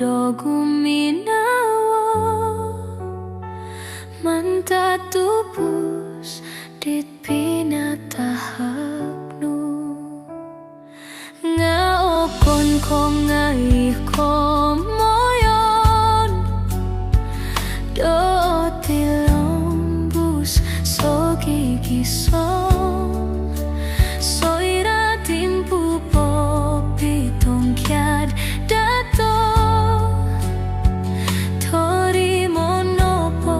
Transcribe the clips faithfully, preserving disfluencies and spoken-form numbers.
do guminavo mantad tupus dit pinatahak nu. Nga okon ko ngai komoyon do tilombus sogigisom, soira timpu popitongkiad dato, torimono po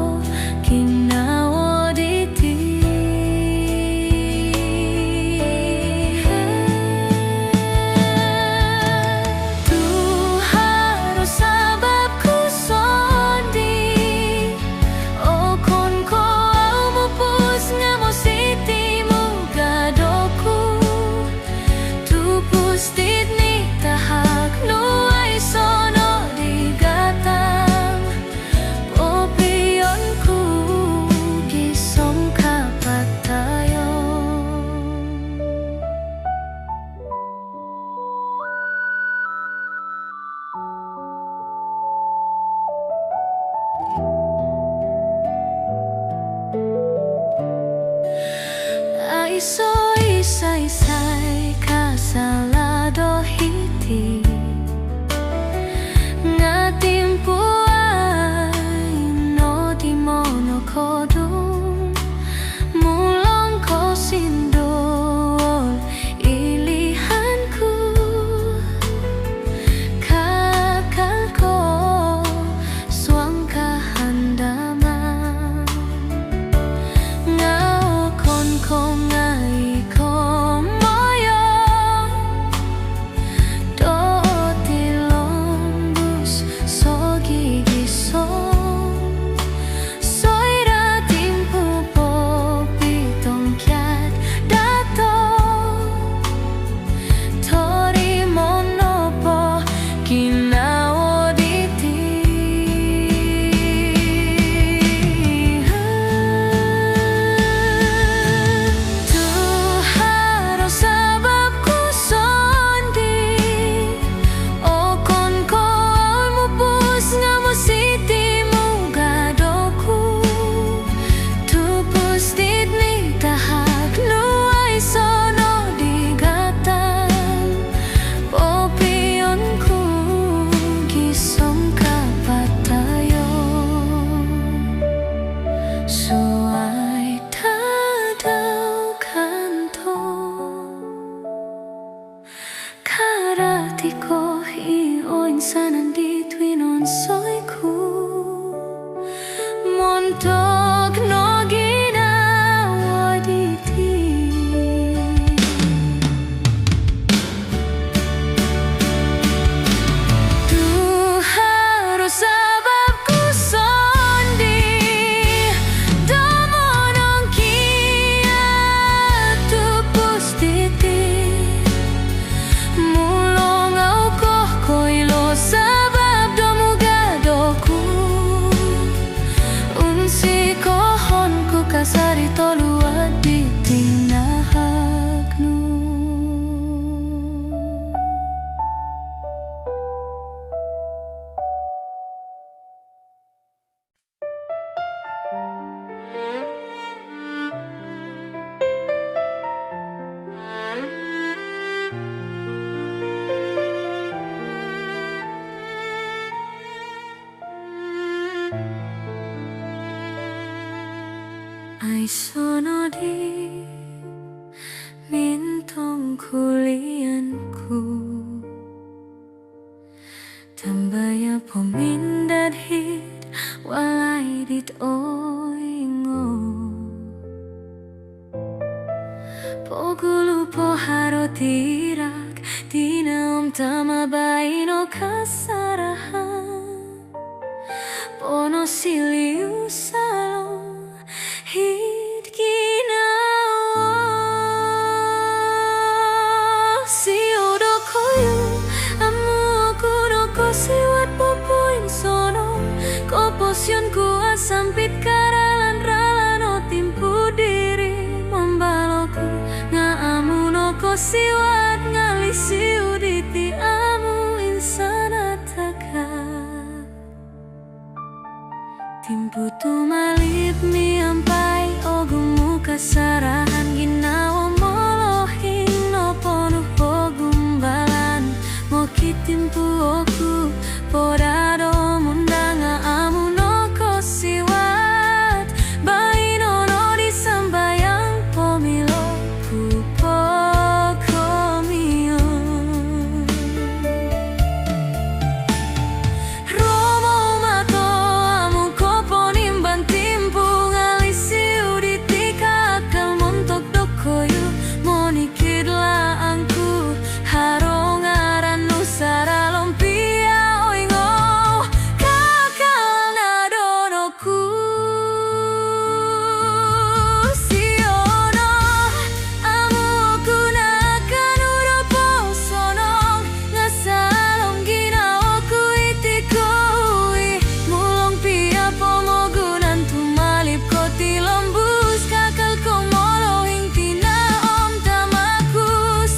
ginavo diti. Tu haro sabab ku sondii, okon ko au mupus nga mositi mugad oku. Tupus dit nitahak nu aiso no di gatang, popion ku gisom kapatayon. Aiso isai-isai kasala do hiti, nga timpu ai no di monokodung, mulong ko sinduol ilihan ku, kakal ko suang kahandaman. Nga okon ko ngai komoyon do tilombus sogigisom, soira timpu popitongkiad dato, torimono po ginavo diti. Tu haro sabab ku sondii, okon ko au mupus nga mositi mugad oku. Tupus dit nitahak nu aiso no di gatang, popion ku gisom kapatayon. Suai tadau kanto, karati ko i oinsanan dit winonsoi ku montok no ginavo diti. Tu haro sabab ku sondii do monongkiad tupus diti. Mulong au ko koilo sabab do mugad oku. Unsikohon ku kasari toluat di tinahak nu. Aiso no di mintong kulian ku, tambaya po mindad hid walai dit oingo. Pogulu po haro tirak, tina om tama baino kasarahan, ponosiliu salo hid ginavo. Siou dokoyu, amu oku no kosiwat popoinsono, koposion ku asampit karalan-ralan o timpu diri mambaloku, nga amu no kosiwat ngalisiu diti amu insan ataka. Tumalib miampai ogumu kasarahan, ginawo molohing noponu o gumbalan. Mokitimpu oku po daa do munda nga amu nokosiwat. Baino no di sambayang pomilo ku po komiyon. Romou mato amu koponimban timpu, ngalisi u diti kakal montok dokoyu. Monikid laang ku haro ngaran nu, saralom pia oingohu kakal nadon oku. Siono, amu oku nakaanu do posonong, nga saralom ginawo ku iti kou i. Mulong pia pomogunan tumalib ko tilombus, kakal ko molohing tina om tama ku.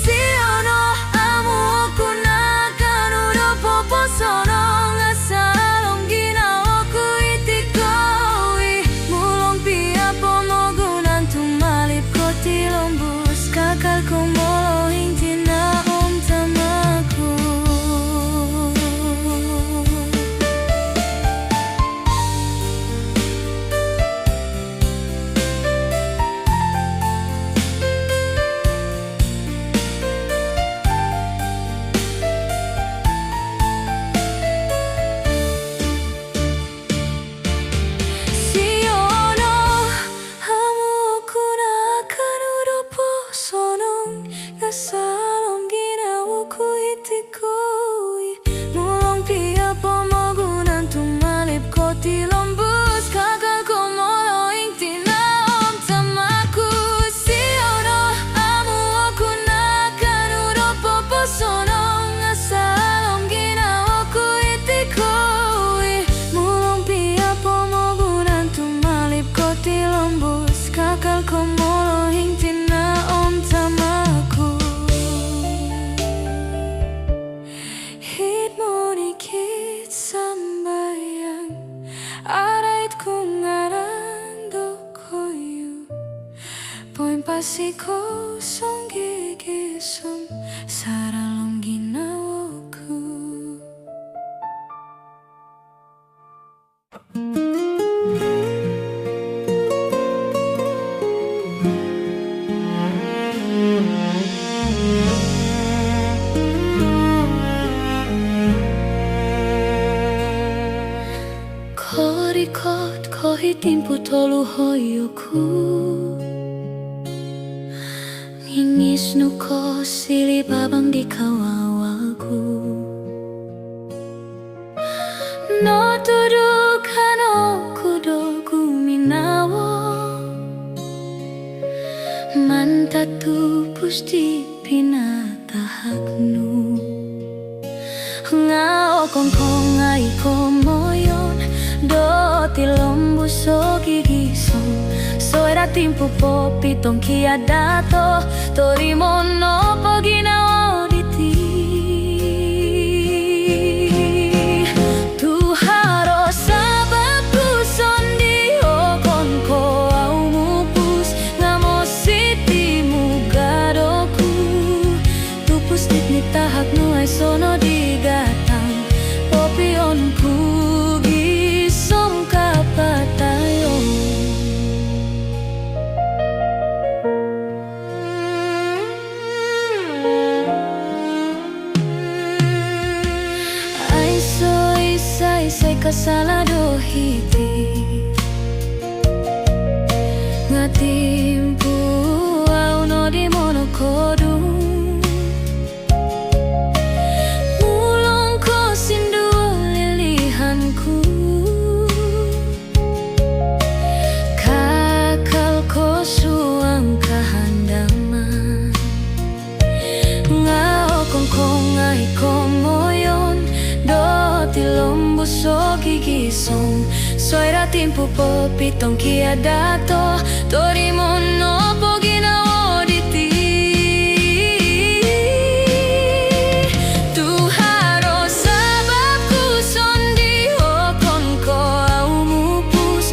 Siono, amu oku nakaanu do poposonong, nga saralom ginawo ku iti kou i. Mulong pia pomogunan tumalib ko tilombus, kakal ko molohing tina om tama ku. Siono, amu oku nakaanu do posonong, nga saralom ginawo ku iti kou i. Mulong pia pomogunan tumalib ko tilombus, kakal ko molohing tina om tama ku. Siono, amu oku nakaanu do poposonong, nga saralom ginawo ku iti kou i. Mulong pia pomogunan tumalib ko tilombus, kakal ko molohing tina om tama ku. Id monikid sambayang, adait ku ngaran dokoyu. Poimpasi kou songgigisom, saralom ginawo ku. Korikot ko i timpu toluhoi oku, ningis nu ko silibabang di kawawagu. Notudukan oku do guminawo mantad tupus di pinatahak nu. Nga okon ko ngai komoyon do tilombus o gigisom, soira timpu popitong kia dato, torimo nopo ginawo diti. Tu haro sabab ku sondii, okon ko au mupus, nga mositi mugad oku. Tupus dit nitahak nu, aiso no di gatang popion ku gisom kapatayon. Aiso isai-isai kasala do hiti, nga timpu au nodi monokodung. Mulong ko sinduol lilihan ku, kakal ko suang kahandaman. Nga okon ko ngai komoyon do tilombus o gigisom, soira timpu popitong kia dato, torimo nopo ginawo diti. Tu haro sabab ku sondii, okon ko au mupus,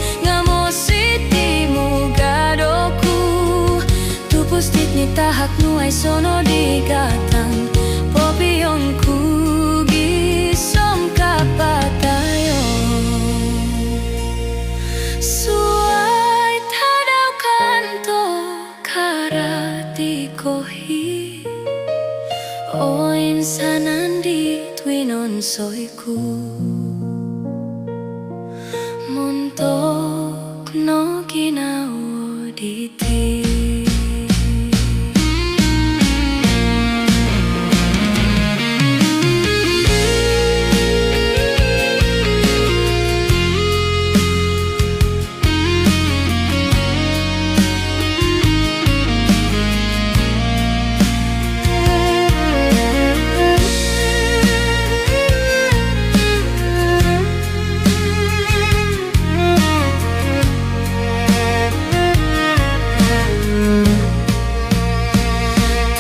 Oinsanan di winonsoi ku montok no ginawo diti.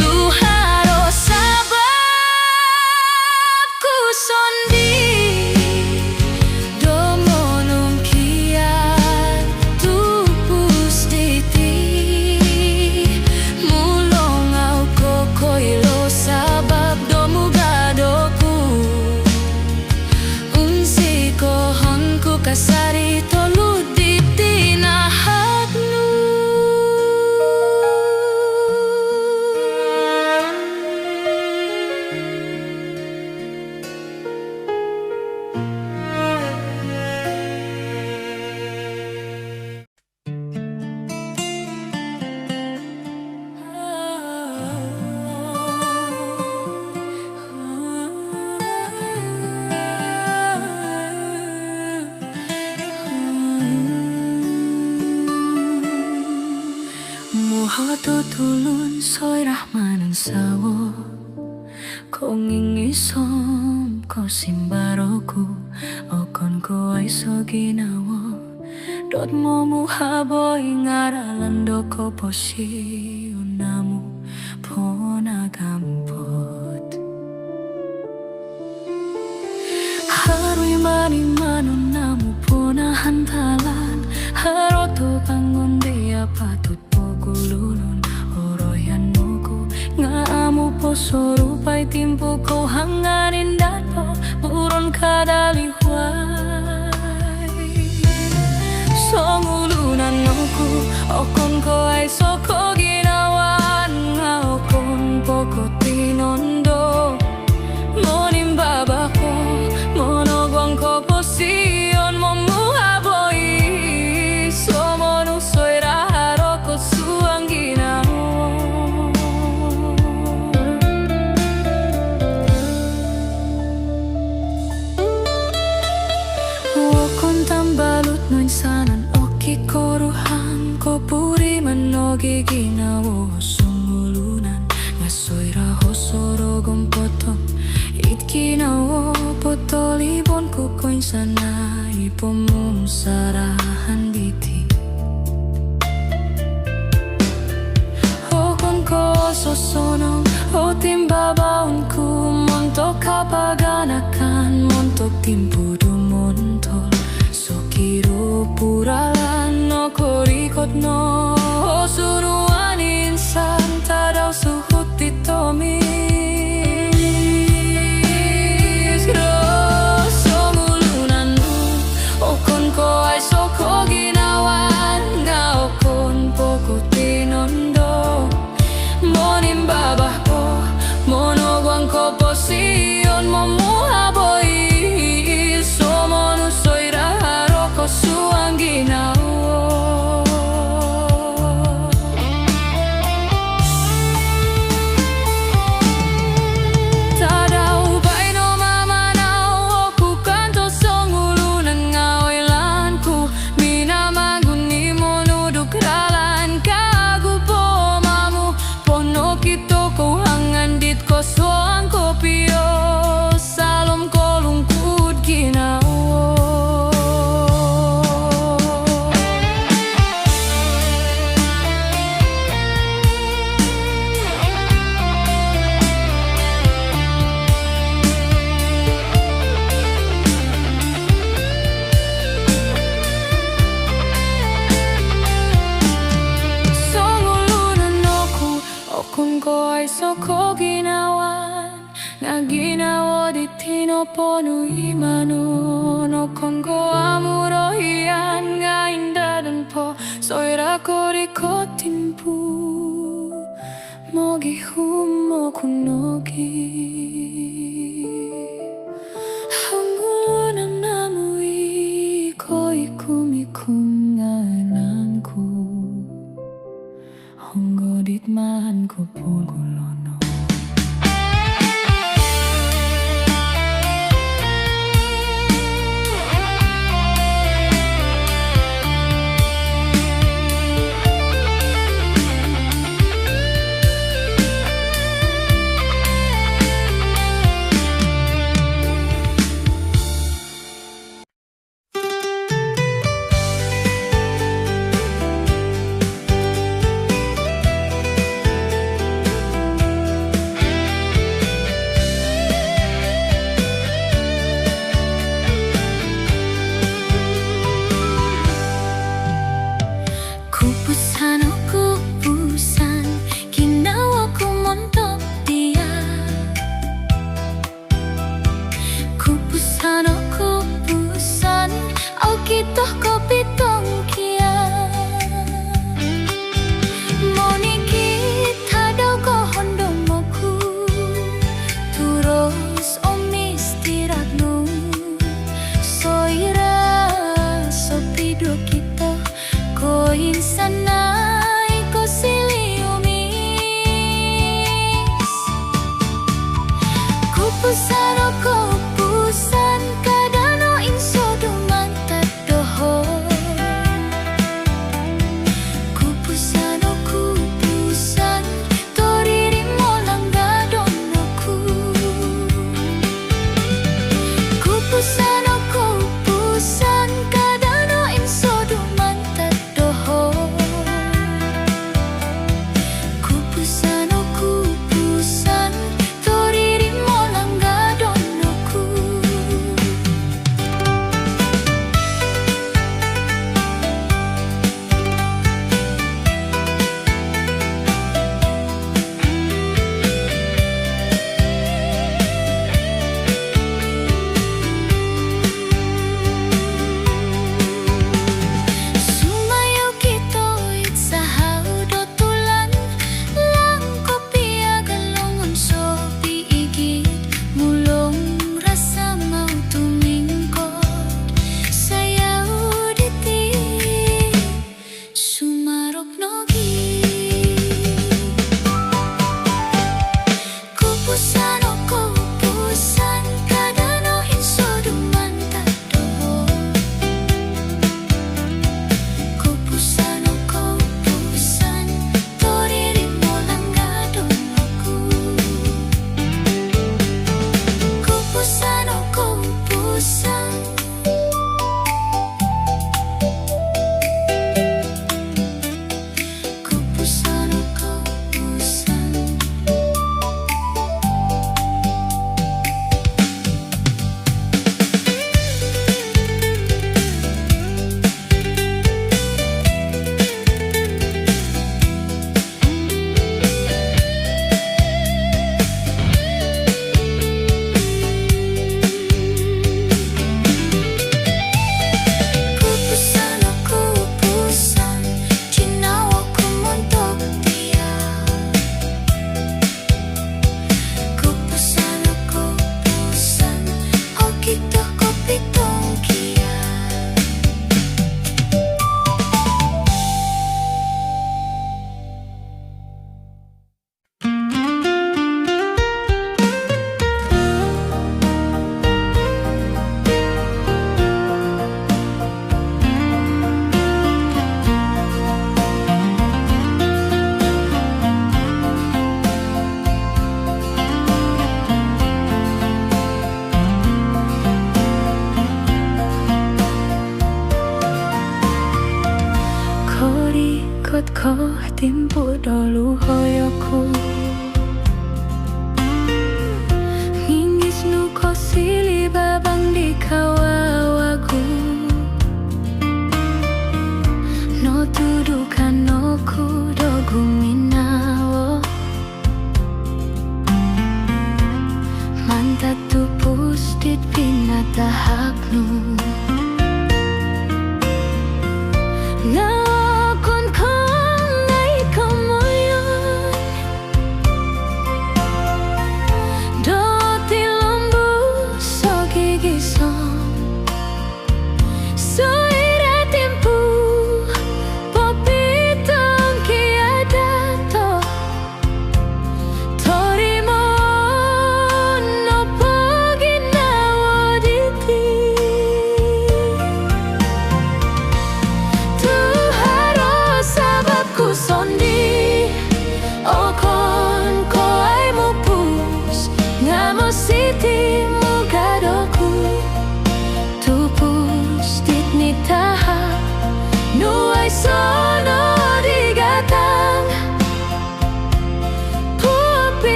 Tu haro sabab ku sondii do monongkiad tupus diti. Mulo nga au kokoilo sabab do mugad oku. Unsikohon ku kasari tolu di tinahak nu. Muhot o tulun soira manansawo, kongingisom ko simbar oku, okon ko aiso ginawo dot momuhaboi nga ralan do koposion amu po nagampot. Haro i mani manon amu po nahantalan, haro tobangon di apatut pogulunon. Orohian oku nga amu po sorupai timpu ko hangan indapo buron kadalihuai. Songulunan oku, okon ko aiso koginawaan nga okon po ko tinondo. Monimbaba ko, monoguang koposion momuhaboi, somonusoi raharo ko suang ginawo. Wokon tambalut noinsanan oki koruhang kopuriman nogi ginawo songulunan nga soira hosorogon potong it ginawo potolibon ku koinsanai pomumusarahan diti. Okon ko sosonong o timbabaon ku montok kapaganakan montok timpu dumontol. Sokiro puralan no korikot no o suruan insan tadau suhut di tomis. Ro songulunan nu, okon ko aiso koginawaan nga okon po ko tinondo. Monimbaba ko, monoguang koposion momuhaboi, somonusoi raharo ko suang ginawo. Tadau baino mamanau oku kanto songulunan nga oilaan ku minamagun i monuduk ralan kagu po mamu po nokito kou hangan dit kosuang kopio salom kolungkud ginawo. Songulunan oku, okon ko aiso koginawaan nga ginawo diti no ponui manon. Okon ko amu rohian nga indadon po soira korikot timpu. Mogihum oku nogi. Honggo nanamu i koikum-ikum nganan ku. Honggo dit maan ku pogulu no. Kupusan o kupusan, ginawo ku montok dia. Kupusan o kupusan, okito ko pitongkiad. Monikid tadau ko hondomo ku, turos omis tirak nu. Soira sopiduo kito, koinsanai kosiliu mis. Kupusan o kupusan, kada no insodu mantad doho. Kupusan o kupusan, toriri mo langgadon oku. Kupusan o kupusan, kada no insodu mantad doho. Kupusan o kupusan, toriri mo langgadon oku. Sumayu kito id sahau do tulan, langkop i agalongon sopiigit, mulong rasam au tumingkod, sayau diti. Sumarok nogi. Kupusan o kupusan, kada no insodu mantad doho. Kupusan o kupusan, toriri mo langgadon oku. Kupusan o kupusan. Kupusan o kupusan. Kupusan o kupusan, ginawo ku montok dia. Kupusan o kupusan, okito ko pitongkiad. Korikot ko timpu do luhoi oku. Ngingis nu kosili babang di kawawagu. Notudukan oku do guminawo mantad tupus dit pinatahak nu. Nga okon ko ngai komoyon,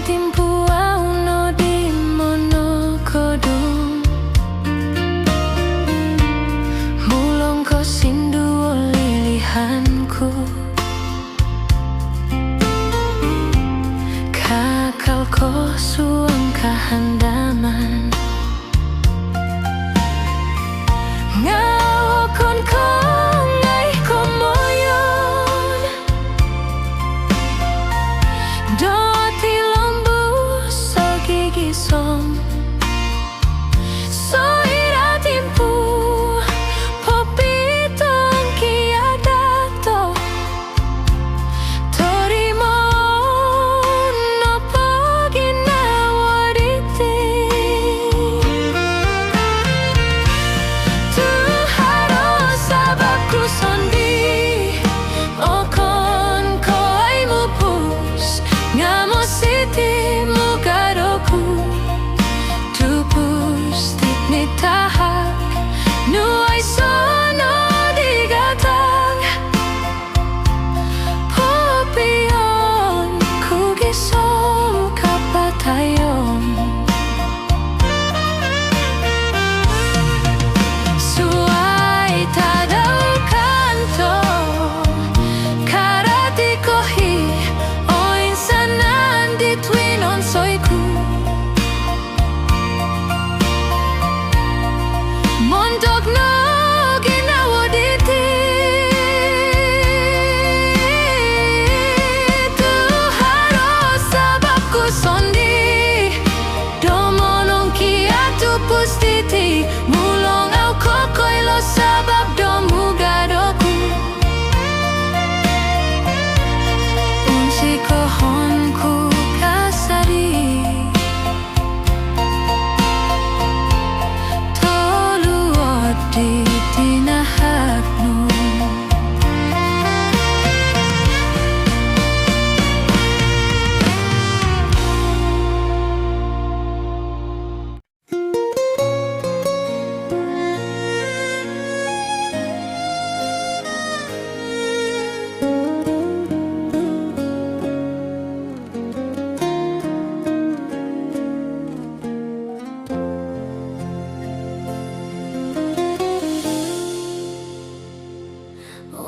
Timpu au nodi monokodung, mulong ko sinduol lilihan ku, kakal ko suang kahandaman. Nga okon ko ngai komoyon do tilombus o gigisom. Soira timpu popitongkiad dato, torimoon nopo ginawo diti. Tu haro sabab ku sondii, okon ko ai mupus, nga mositi mugad oku. Tupus dit nitahak nu aiso no di gatang, popion ku gisom kapatayon. Suai tadau kanto, karati ko hi oinsanan dit winonsoi ku. Montok no ginawo diti. Tu haro sabab ku sondii do monongkiad tupus diti, mulong au kokoilo sabab do mugad oku. Unsikohon ku kasari toluod di tinahak nu.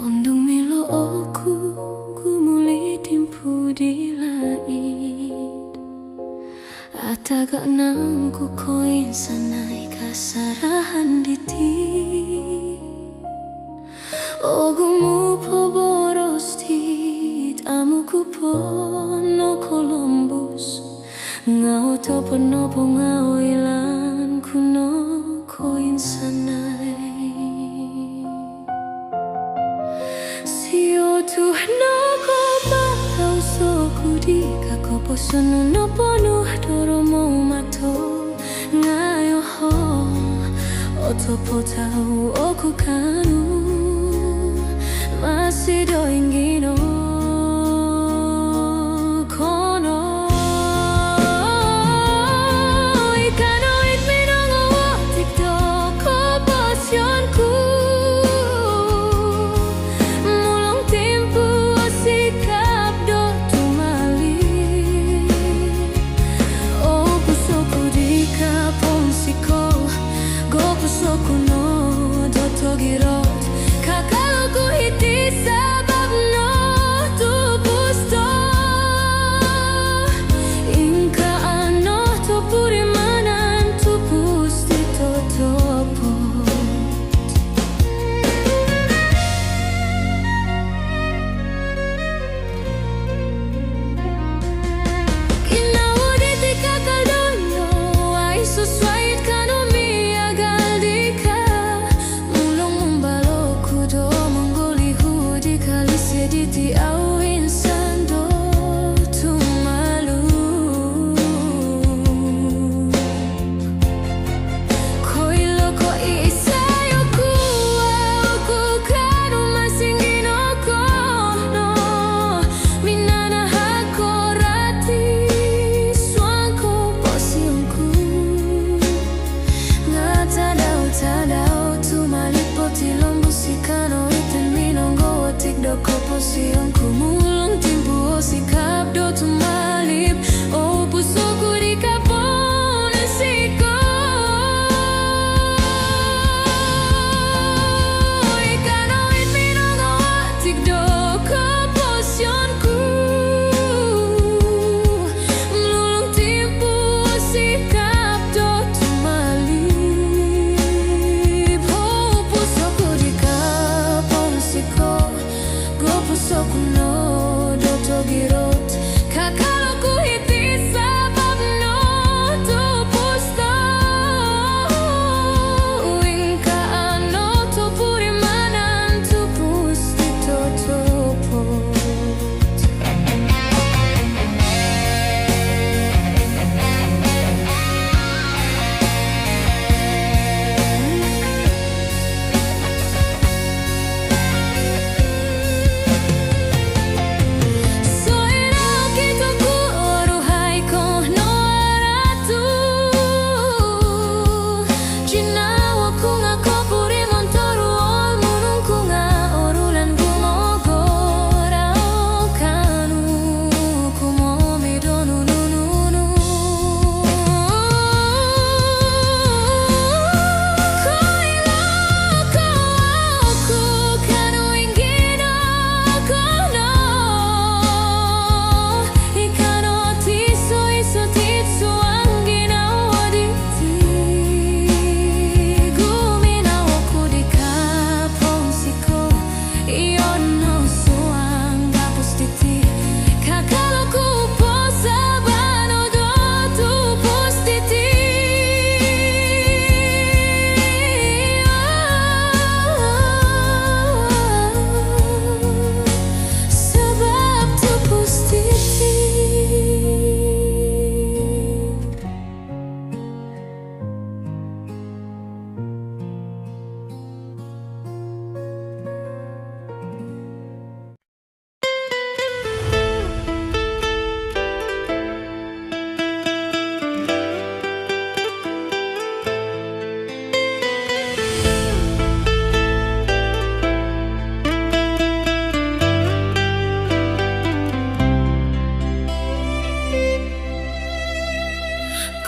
Om dung milo oku gumuli timpu di laid, ataganan ku koinsanai kasarahan diti. Ogumu po boros dit amu ku po nokolombus, nga otopot nopo nga oilaan ku no koinsanai. Siou tu nokopatauso ku di kakoposon nu nopo nu do romou mato, nga yoho otopot au oku kaanu masi do ingino kono. Ikano it minonguot ik do koposion ku, mulong timpu o sikap do tumali. O puso ku di kaponsiko, go puso ku no do togirot, kakal oku hiti sabab no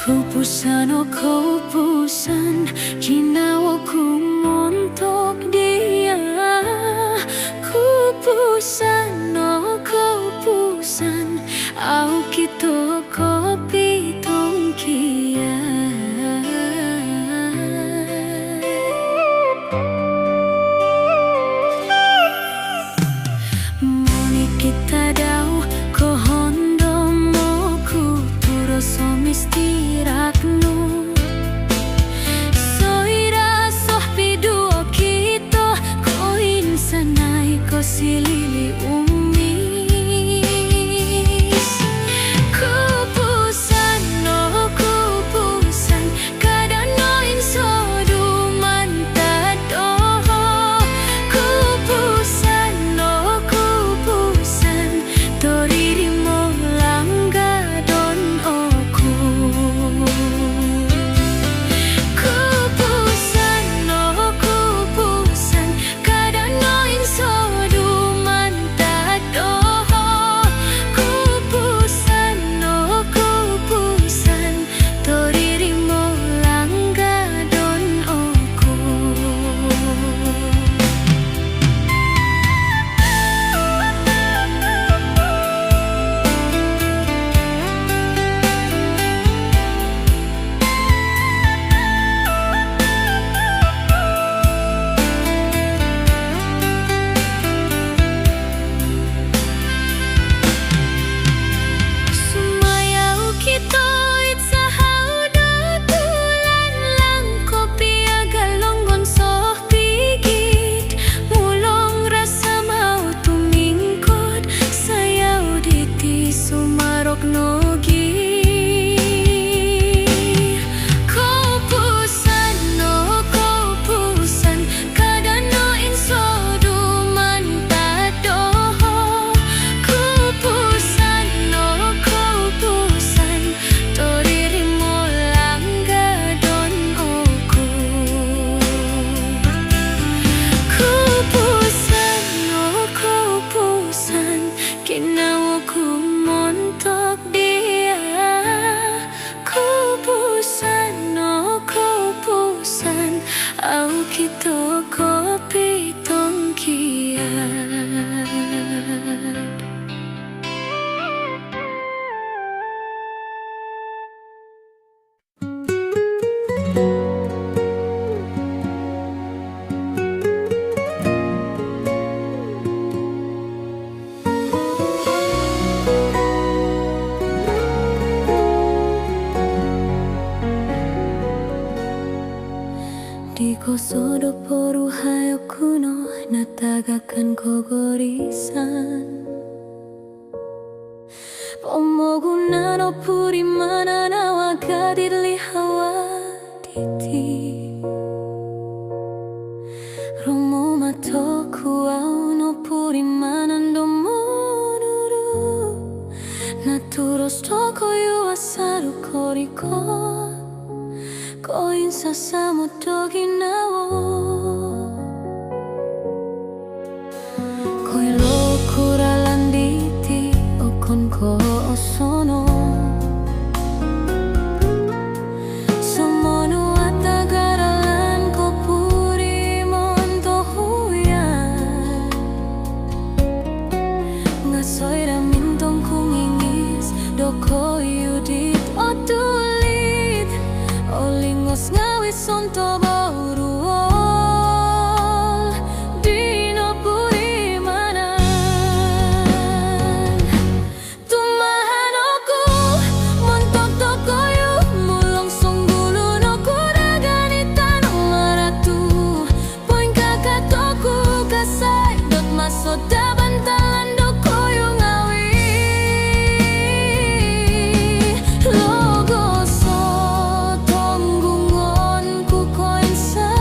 Koupusan, o koupusan, ginawo ku montok dia. Koupusan, o koupusan, au kito kopitongkiad. Monikid tadau, kohondomo ku turos om istirahat nu. Soira sohopid okito, koinsanai ko silili umis. Koupusan, o koupusan, kada noinsodu mantad doho. Koupusan, o koupusan, toriri mo langgadon oku. Koupusan, o koupusan, kada noinsodu mantad doho. Koupusan, o koupusan, toriri mo langgadon oku. Sumaya okito id sahau do tulan, langkop i agalongon sohopigit, mulong rasam au tumingkod, sayau diti sumarok nogi. Koupusan, o koupusan, kada noinsodu mantad doho. Koupusan, o koupusan, toriri mo langgadon oku. Koupusan, o koupusan, ginawo ku montok dia. Koupusan, o koupusan, au kito kopitongkiad. Di kosodo poruhai oku no natagakan kogorisan. Pomogunan o purimanan awagad id lihawa diti. Romo mato ku au nopurimanan do monuru. Naturos tokou asadu korikot, koinsasamod do ginawo. Koilo ku ralan diti okon ko' osonong. Somonuat agar ralan kopurimon tohuyan. Nga' soira mintong ku ngingis dokoyu dit otulid, olingos ngawi sontob oruol di nopurimanan. Tumahan oku montok dokoyu, mulong songgulun oku daganitan maratu. Poingkakat oku kasai dot maso dabantalan dokoyu ngawi. Logos o tonggungon ku koinsa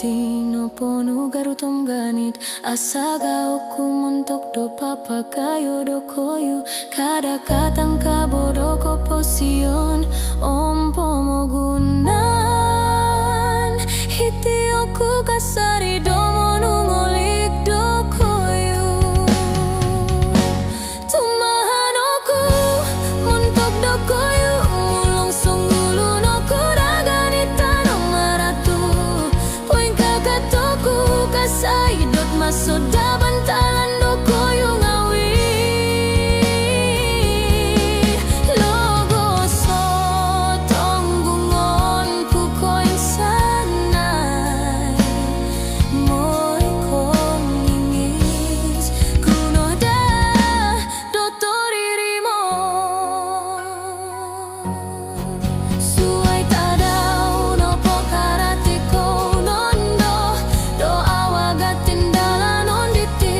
Ino ponugarut om ganit, asaga oku montok do papagayo dokoyu, kada katangkabo do koposion om pomogunan. Hiti oku kasari do monungolik dokoyu. Tumahan oku montok dokoyu, mulong songulun oku daganitan om maratu. Poingkakat oku kasai dot maso daban talan dokoyu ngawi. Logoso tonggungon ku koinsanai. Moi kongingis guno daa do toririmo. Suai tadau nopo karati kou nondo do awagatin dalanon diti.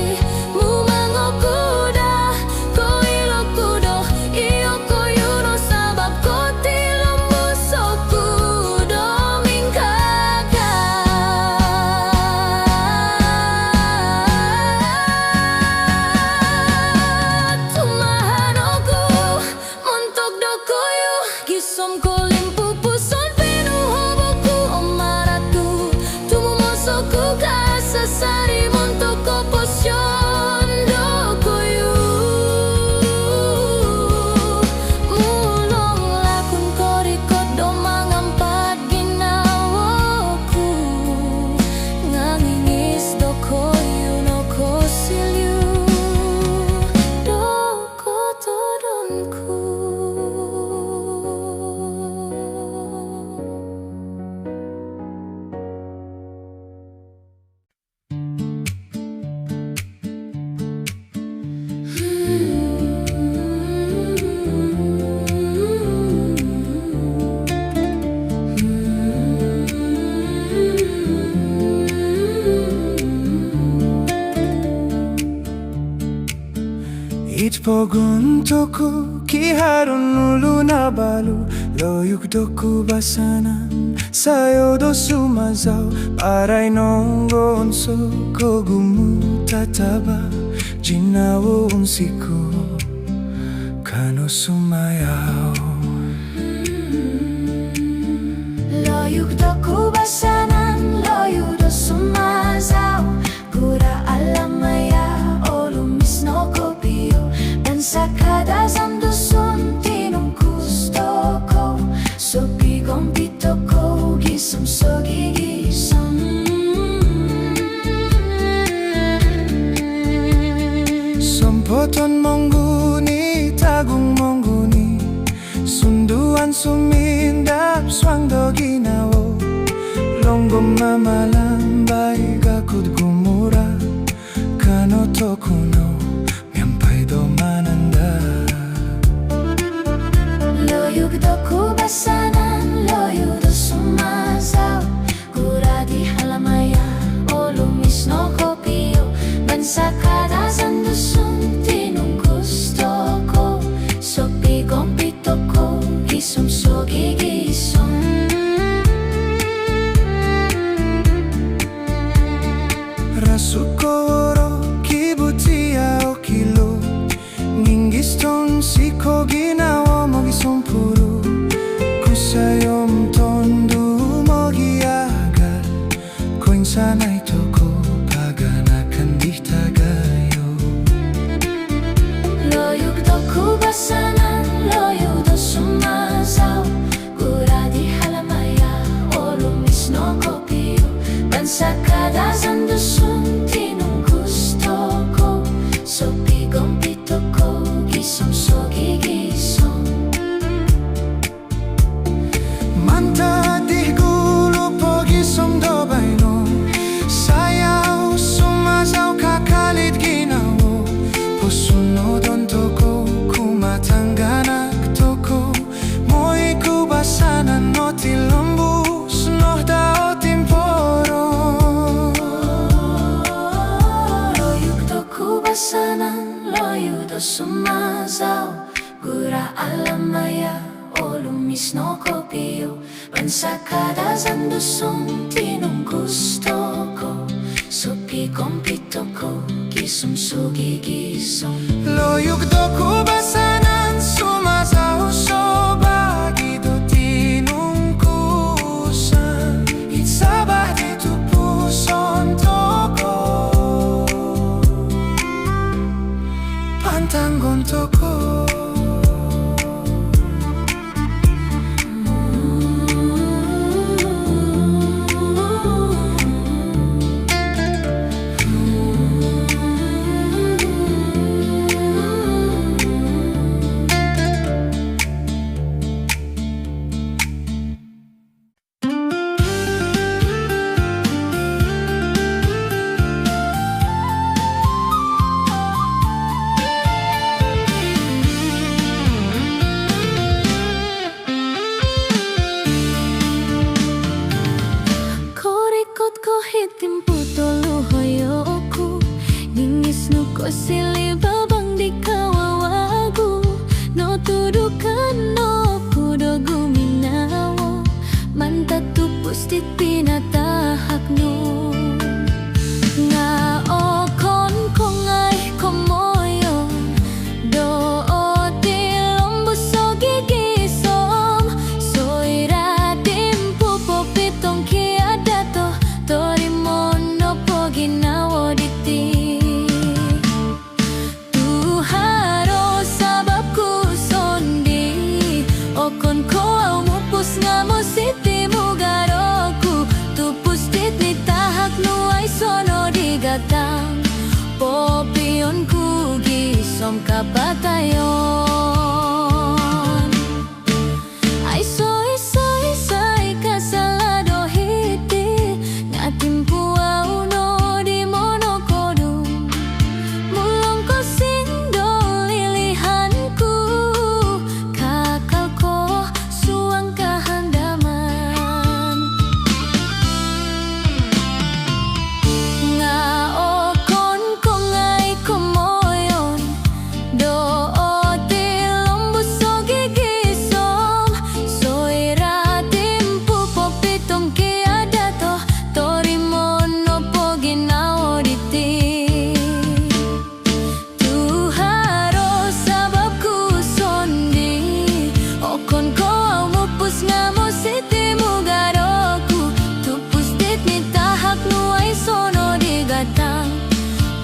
Mumang oku daa koilo ku do iyokoyu no sabab kotilombus oku do mingkakat. Tumahan oku montok dokoyu gisom kolimpupuson pinuhob oku om maratu. Tumumos oku kasasari montok koposion dokoyu. Mulong lakun korikot do mangampat ginawo ku. Ngangingis dokoyu no kosiliu do kotodon ku. Id pogun tokou kiharo nulu nabalu, loyuk doku basanan sayo do sumazau, parai nonggo onso kogumu tataba, jinawo unsiku kano sumayau. Loyuk doku basanan loyu do sumazau, gura alamaya olumis no kopio, bansa Kadazan Dusun tinungkus tokou, sopigompi tokou gisom sogigisom. Sompoton mongguni, tagung mongguni, sunduan sumindap suang do ginawo, longgo mamalambai gakud gumura, kano tokou no miampai do mananda. Loyuk doku basanan loyu do sumazau, gura di halamaya olumis no kopio, bansa Kadazan Dusun tinungkus tokou, sopigompi tokou gisom sogigisom. Rasuk koworo kibutia okilo, nginggis tonsi ko ginawo mogisompuru, kusai om tondu mogiagal, koinsanai tokou paganakan di tagayo. Loyuk doku basanan loyu do sumazau, gura di halamaya olumis no kopio, bansa Kadazan Dusun tinungkus tokou, sopigompi tokou gisom sogigisom. Mantad di gulu pogisom do baino, sayau sumazau kakal id ginawo, posunodon tokou kumaa tangganak tokou, moi kubasanan no tilombus no dau timporo. Loyuk doku basanan loyu do sumazau, gura alamaya olumis no kopio, bansa Kadazan Dusun tinungkus tokou. Kompit oku gisom sugigisom. Loyuk do kubasanan, sumazau so bagi do tinungkusan. Id Sabat i tupuson tokou, pantangon tokou. Korikot ko hiti timpu toluhoyo oku, ningis nu ko sili babang di kawawagu, notudukan oku do guminawo mantad tupus dit pinatahak nu. Nga okon ko ngai komoyon do otilombus o gigisom, soira timpu popitongkiad dato, torimoon nopo ginawo diti. Tuhan o sabab ku sondii, okon ko au mupus nga mositi mugad oku, tupus dit nitahak nu aiso no di gatang, popion ku gisom kapatayon. Aiso isai-isai kasala do hiti, nga timpu au no di monokodung. Mulong ko sindo lilihan ku, kakal ko suang kahandaman. Nga okon ko ngai komoyon do otilombus o gigisom, soira timpu popitongkiad dato, torimoon nopo ginawo diti. Tuhan o sabab ku sondii, okon ko au mupus nga mositi mugad oku, tupus dit nitahak nu aiso no di gatang,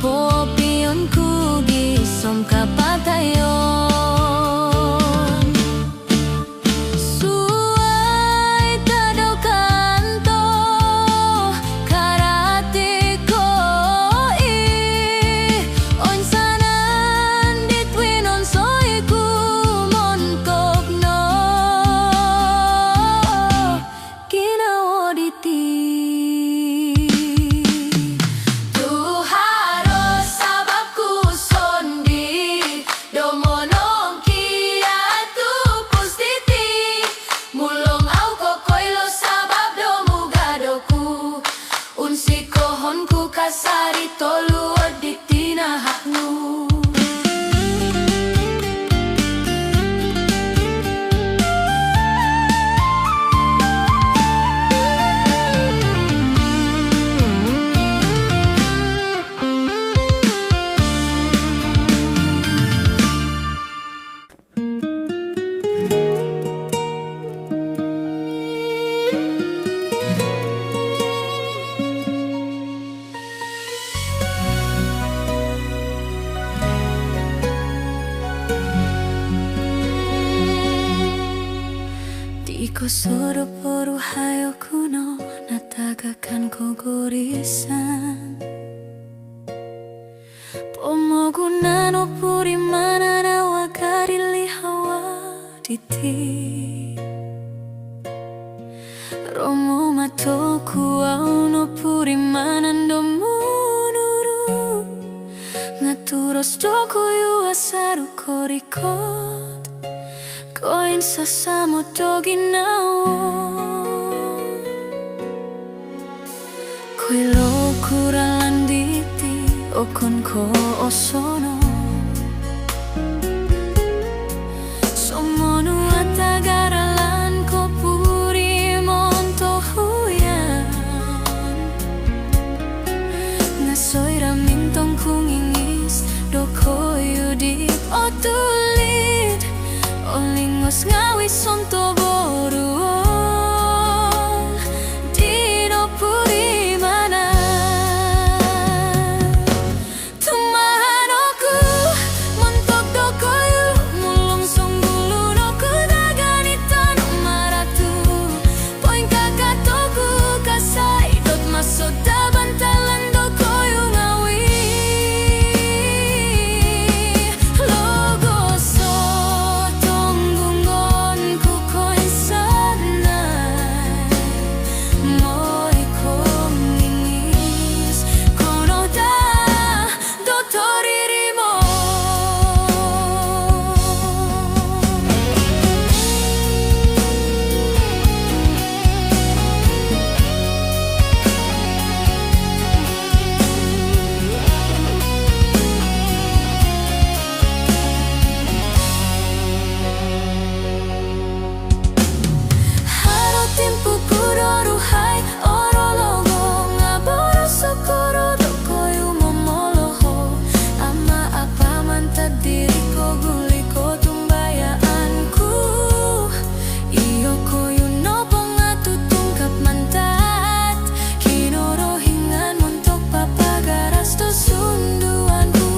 popion ku gisom kapatayon. Suai tadau kanto karati ko i, oinsanan dit winonsoi ku montok no ginawo diti. Tuhan o sabab ku sondii, do monongkiad tupus diti. Mulong au kokoilo sabab do mugad oku, unsikohon ku kasari toluod di tinahak nu. Di kosodo poruhayo ku no natagakan kogorisan, pomogunan o purimanan awaga di lihawa diti. Romo mato ku au no purimanan do monuru, nga turos dokoyu asaru korikot, koinsasamod do ginawo. Koilo ku ralan diti, okon ko osonong. Somonuat aga ralan ko puri montok huyan. Nga so Ngawi sontob o duo di nopurimanan. Tumahan oku montok dokoyu, mulong songgulun oku do ganitan om maratu. Poingkakat oku kasai dot maso do bantalan dokoyu ngawi. Logos o tonggungon ku koinsanai, moi kongingis kono daa do toririmo. Haro timpu ku do ruhai orologo nga boros o koro dokoyu momoloho. Ama apa mantad diri ko guli kotumbayaan ku. Iyokoyu nopo nga tutungkap mantad Kinorohingan montok papagaras do sunduan ku.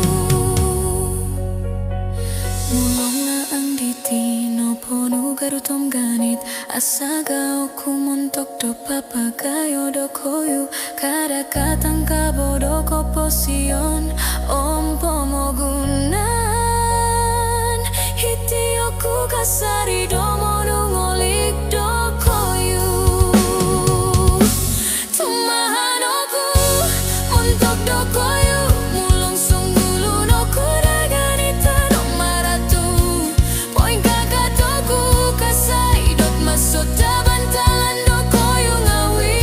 Mulong nga ang diti nopo nu garut om ganit, asaga oku montok do papagayo dokoyu, kada katangkabo do koposion om pomogunan. Hiti oku kasari do monungolik dokoyu. Tumahan oku montok dokoyu, mulong songgulun oku do ganitan om maratu. Poingkakat oku kasai dot maso do bantalan dokoyu ngawi.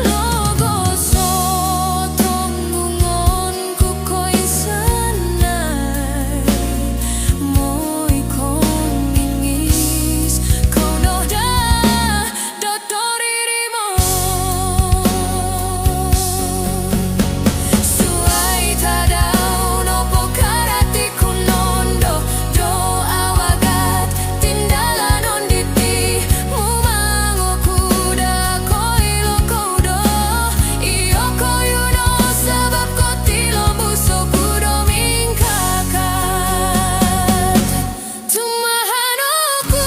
Logos o tonggungon ku koinsanai, moi kongingis kono daa do toririmo. Suai tadau nopo karati ku nondo do awagat tindalanon diti, mumang oku daa koilo kou do iyokoyu no sabap kotilombus oku do mingkakat. Tumahan oku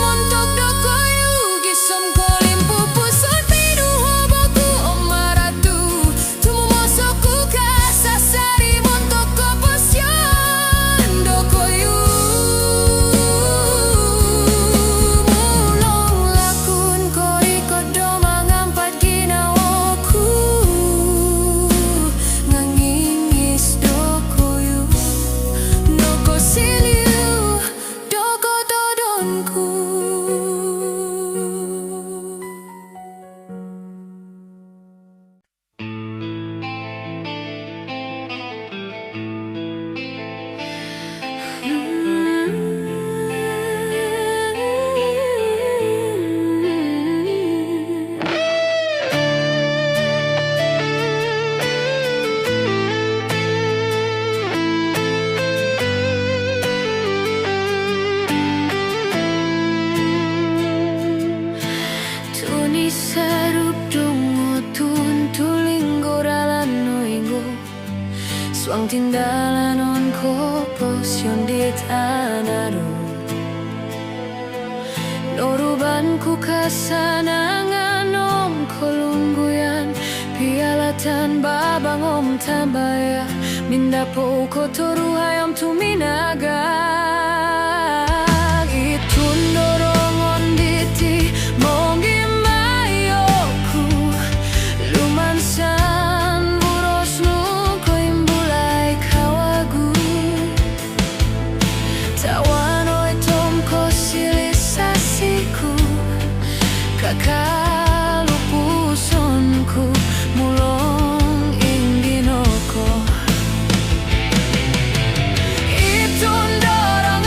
montok dokoyu, gisom kolimpupuson pinuhob oku om maratu. Tumumos oku kasasari montok koposion dokoyu. Mulong lakun korikot do mangampat ginawo ku nga ngingis dokoyu nokosiliu do kotodon ku. Tuni sarup dungo tuntuling goralan no inggo, suang tindalanon koposion di tana do. Noruban ku kasanangan om kolungguyan, pialatan babang om tambaya, mindapou kotoruhai om tuminaga. I tundorongon diti mongimai oku, lumansan buros nu koimbulai kawagu. Tawan oi tom kosilisasi ku, kakalupuson ku, mulong inggi no ko. I tundorong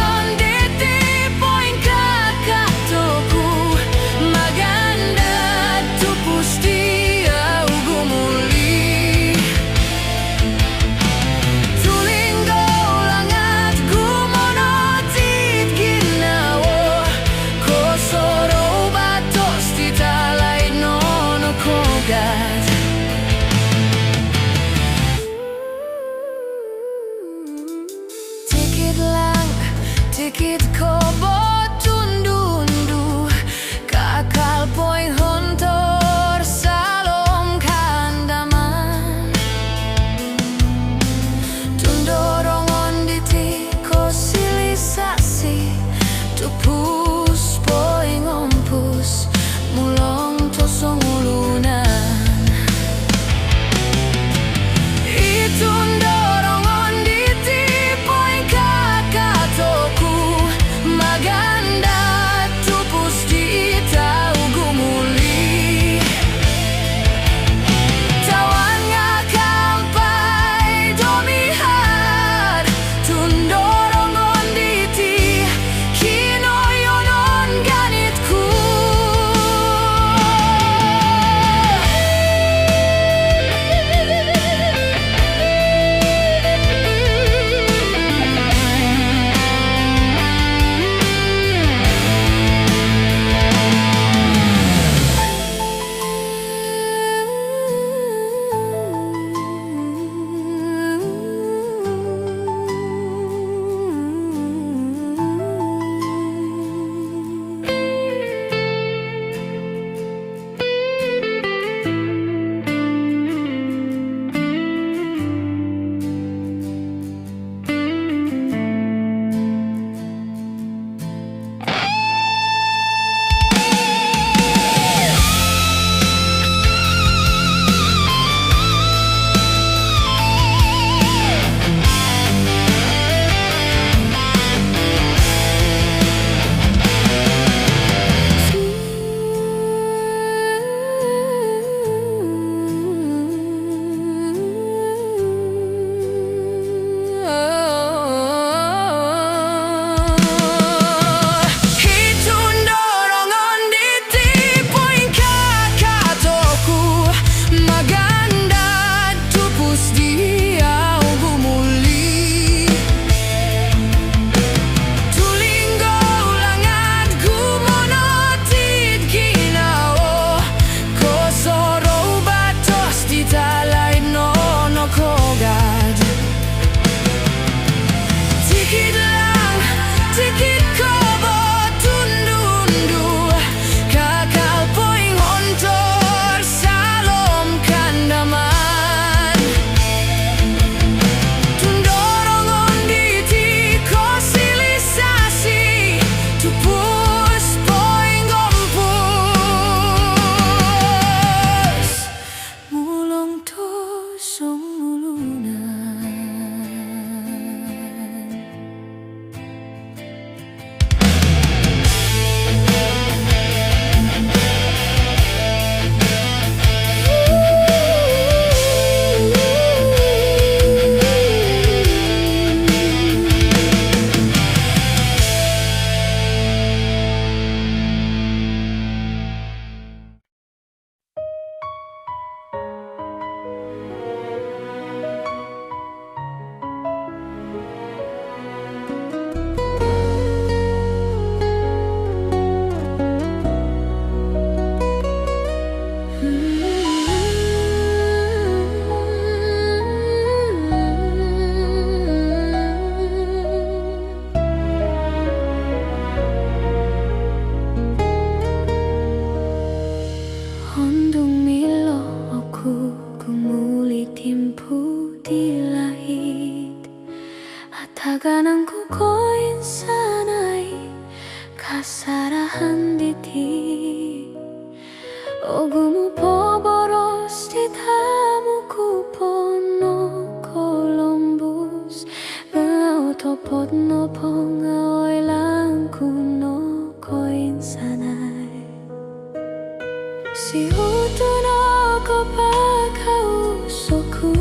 Siutu no ko pakauso ku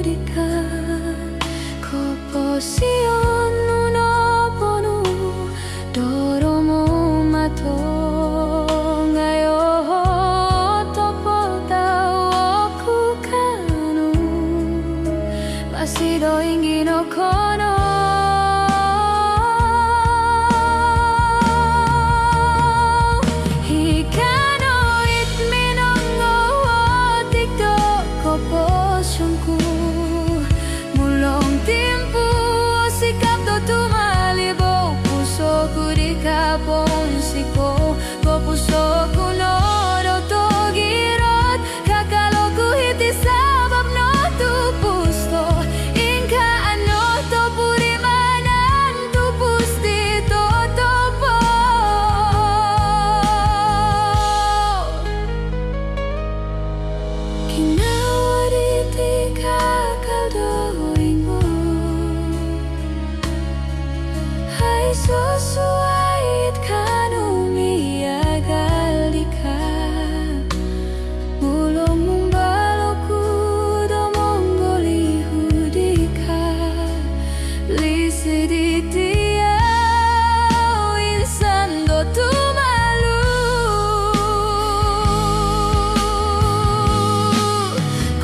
dika, koposion nu no ponuu do romo mato ngayo, topot dau oku kaanu, masi do inggi no ko no. Ikano it minongou o tikdo koposion ku, mulong timpu o sikap do tumalib o puso ku di kaponsiko, kopuso ku no do togirot, kakal oku hiti sabap no tupus to, ingkaa no topurimanan tupus di totopot. Kinawa diti kakal do ingon, aiso suai it kaanu miagal dika, mulong mumbal oku do monggolihu dika, lisi diti au insan do tumalun.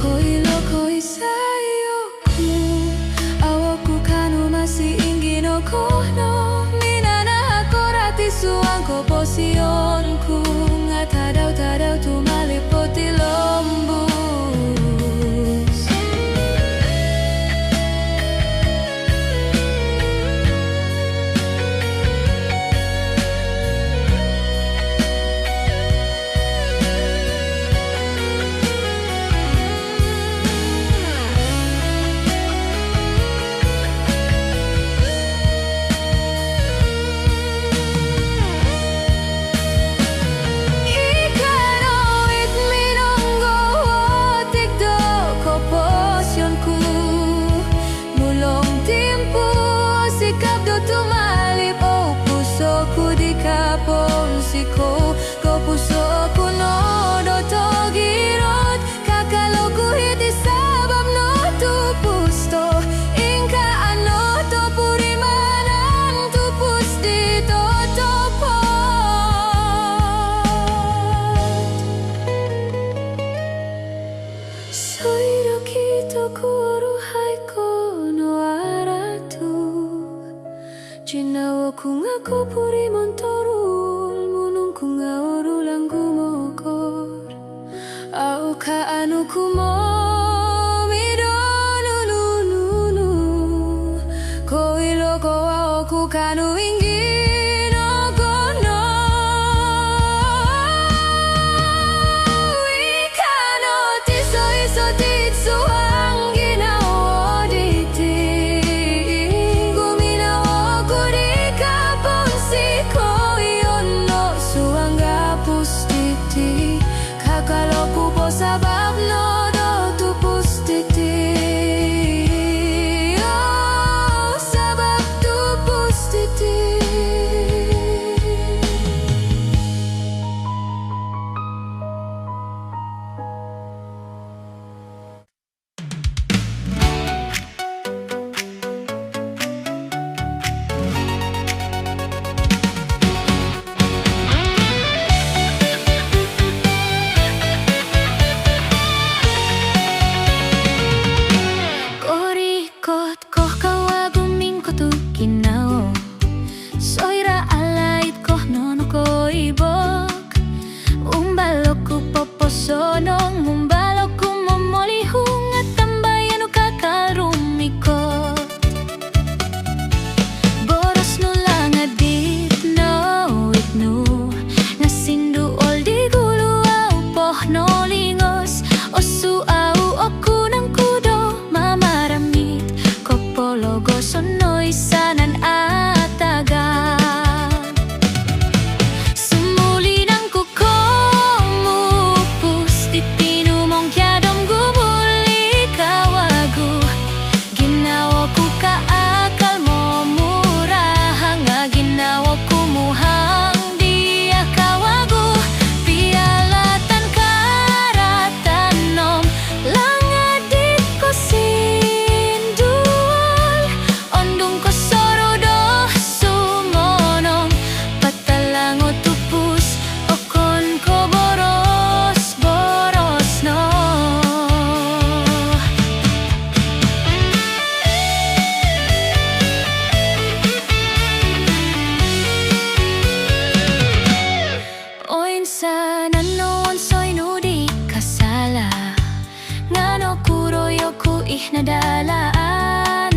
Koilo ko isai oku, au oku kaanu masi inggi no ko no, minanahak ko rati suang koposion ku, nga tadau-tadau tumalib potilombus. Ikano it minongou o tikdo koposion ku, mulong timpu o sikap do tumalib o puso ku di kaponsiko, kopuso ku no do togirot, kakal oku hiti sabap no tupus to, ingkaa no topurimanan tupus di totopot. Soira okito ku o ruhai ko no aratu, jinao ku nga kopurimon torul, munung ku nga orulang gumogor. Au kaanu ku momi do nunu-nunu, koilo ko au oku kaanu inggi no ko no. Ikano tiso-iso tit suang ginawo diti, guminavo oku di kaponsiko, iono suang gapus diti, kakal oku po sabap no do tupus diti. Oh, sabap tupus diti. Korikot ko kawagu mingkotuk ginawo, soira alaid ko nonokoibok. Mumbal oku poposonong, mumbal oku momolihung, nga tambayan nu kakal rumikot. Boros nu langadit no it nu, nga sinduol di gulu au poh nolingos, osu au oku nangku do mamaramit, kopologoson no i sanan atagan. Sumuli nangku komupus diti Oinsanan no wonsoy nu di kasala', nga' nokuro yoku i' nadalaan.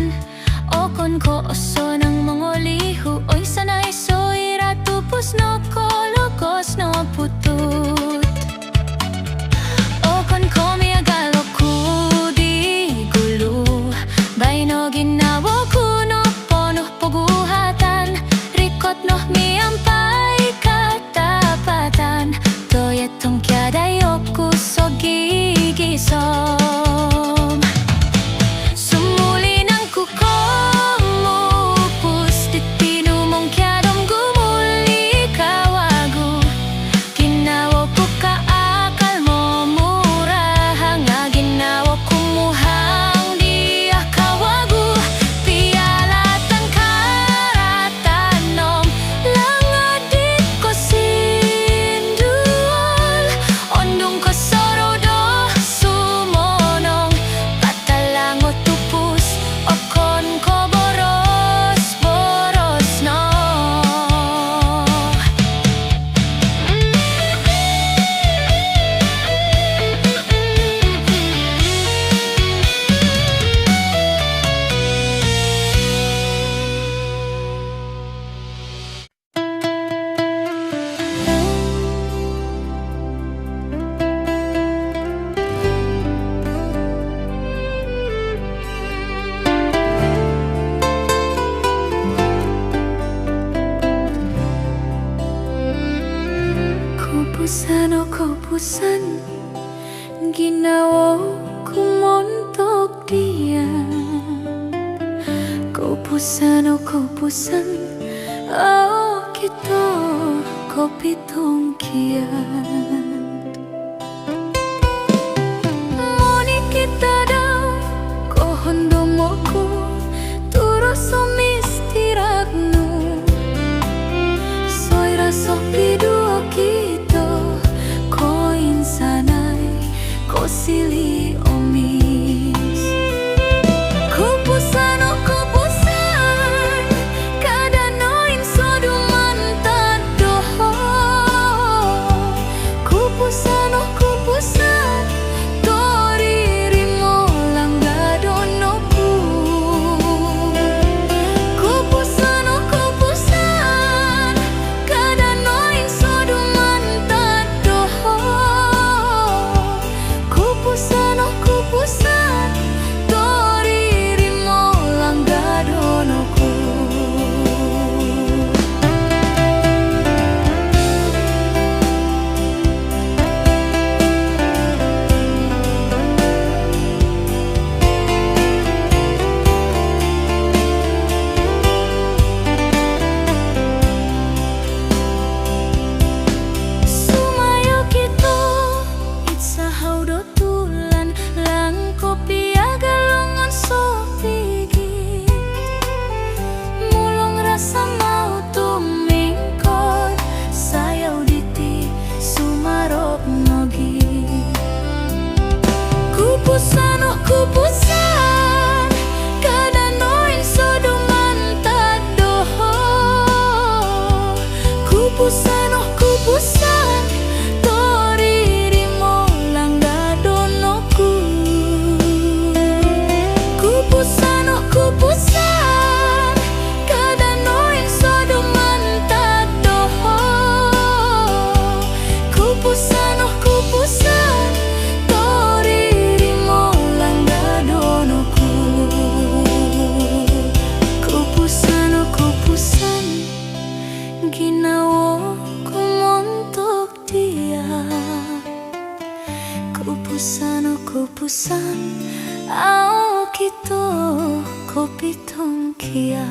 Okon ko' osonong mongolihu', oinsanai soira' tupus nokologos no putut. Okon ko' miagal oku di gulu, baino ginawo ku no ponu' poguhatan, rikot no miampai katapatan, toi tongkiadai oku sogigisom. Sumulinan ku komupus diti nu mongkiad om gumuli' kawagu. Ginawo ku kaakal momurahang, nga' ginawo ku muhang diya' kawagu. Pialatan karatan om langad dit kosinduol, ondung ko' sorou do sumonong, patalang o tupus, okon ko' boros-boros no. Koupusan, oh koupusan, ginawo ku montok diya'. Koupusan, oh koupusan, au okito kopitongkiad. Monikid tadau kohondom oku, turos o mistirak nu. Soira' sopidu okito, koinsanai, kosili' omis. Koupusan, oh koupusan, kada' noinsodu mantad doho. Koupusan, oh koupusan, toriri' mo langgadon oku. Koupusan, oh koupusan, kada' noinsodu mantad doho. Koupusan, oh koupusan, toriri' mo langgadon oku. Sumayo kito id sahau do tulan, langkop i' agalongon sopigit. Mulong rasa mau tumingkod, sayau diti sumarop nogi. Koupusan, oh koupusan, kada' noinsodu mantad doho. Koupusan, oh koupusan, toriri' mo langgadon oku. Koupusan, oh koupusan, kada' noinsodu mantad doho. Koupusan, oh koupusan, toriri' mo langgadon oku. Koupusan, oh koupusan, ginawo ku montok diya'. Koupusan, oh koupusan, au okito kopitongkiad.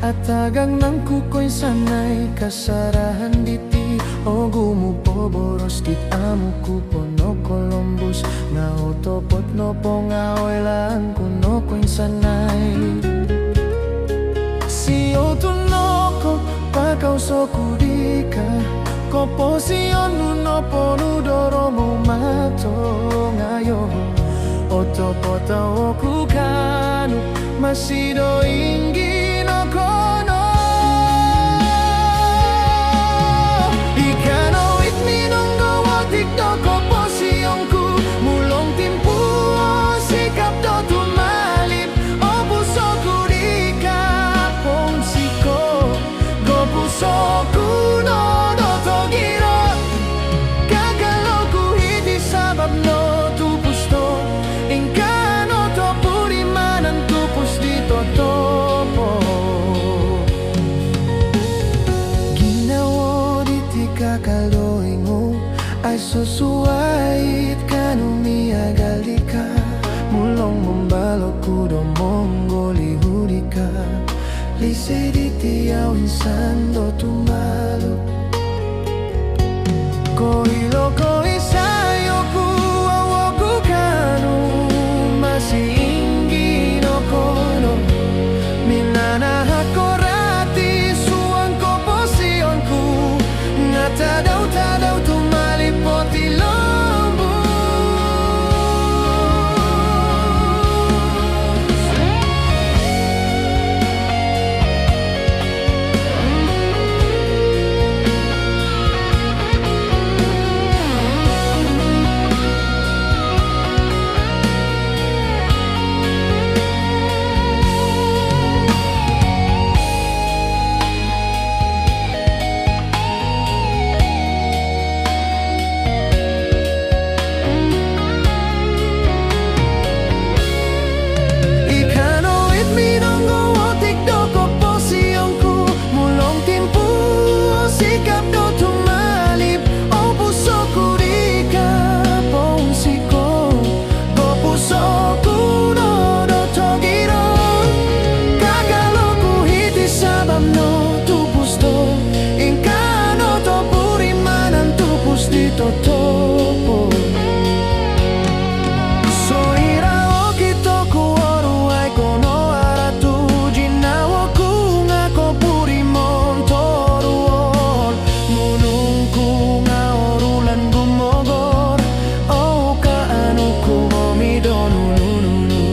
Atagang nangku koinsanai kasarahan diti, ogumu po boros dit amu ku po nokolombus, nga otopot nopo nga oilaan ku no koinsanai. Siou tu noko pakauso ku dika, koposion nu nopo nu do romumato ngayo. Otopot au oku kanu, masi do inggi no kono. Ikano it minonggo otik do koposion ku, mulong timpu o sikap do tumalib, opuso ku dika pounsikou. Gopuso ku no do togiro, kakal oku hiti sabab no tupus do, ingkaa no topurimanan tupus di totopo. Ginawo diti kakal do ingu, aiso suai kanu miagal dika, mulong mombalok ku do monggolihu dika. Lise diti au insan do tumalib. Koilo ko isai oku, au oku kanu, masi inggi no kono. Minanahak ko rati suang koposion ku, nga tadau-tadau tumalib potilombus. Ikano it minonggo otik do koposion ku, mulong timpu o sikap do tumalib, opuso ku dika pounsikou. Gopuso ku no do togiro, kakal oku hiti sabab no tupus do, ingkaa no topurimanan tupus di totopo. Soira okito ku oruhai ko no aratu, ginawo ku nga kopurimon toruol. Munung ku nga orulan gumogor, au kaanu ku momi do nunu-nunu.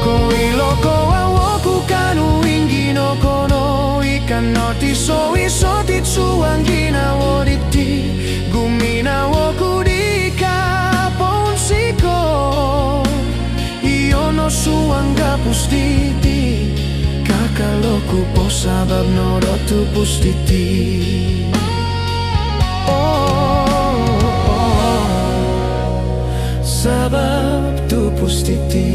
Koilo ko au oku kanu inggi no kono, ikano ti soisot it suang ginawo diti, guminawo ku dika pounsikou. Iyono suang gapus diti, kakal oku po sabab no do tupus diti. Oh, oh, oh, sabab tupus diti.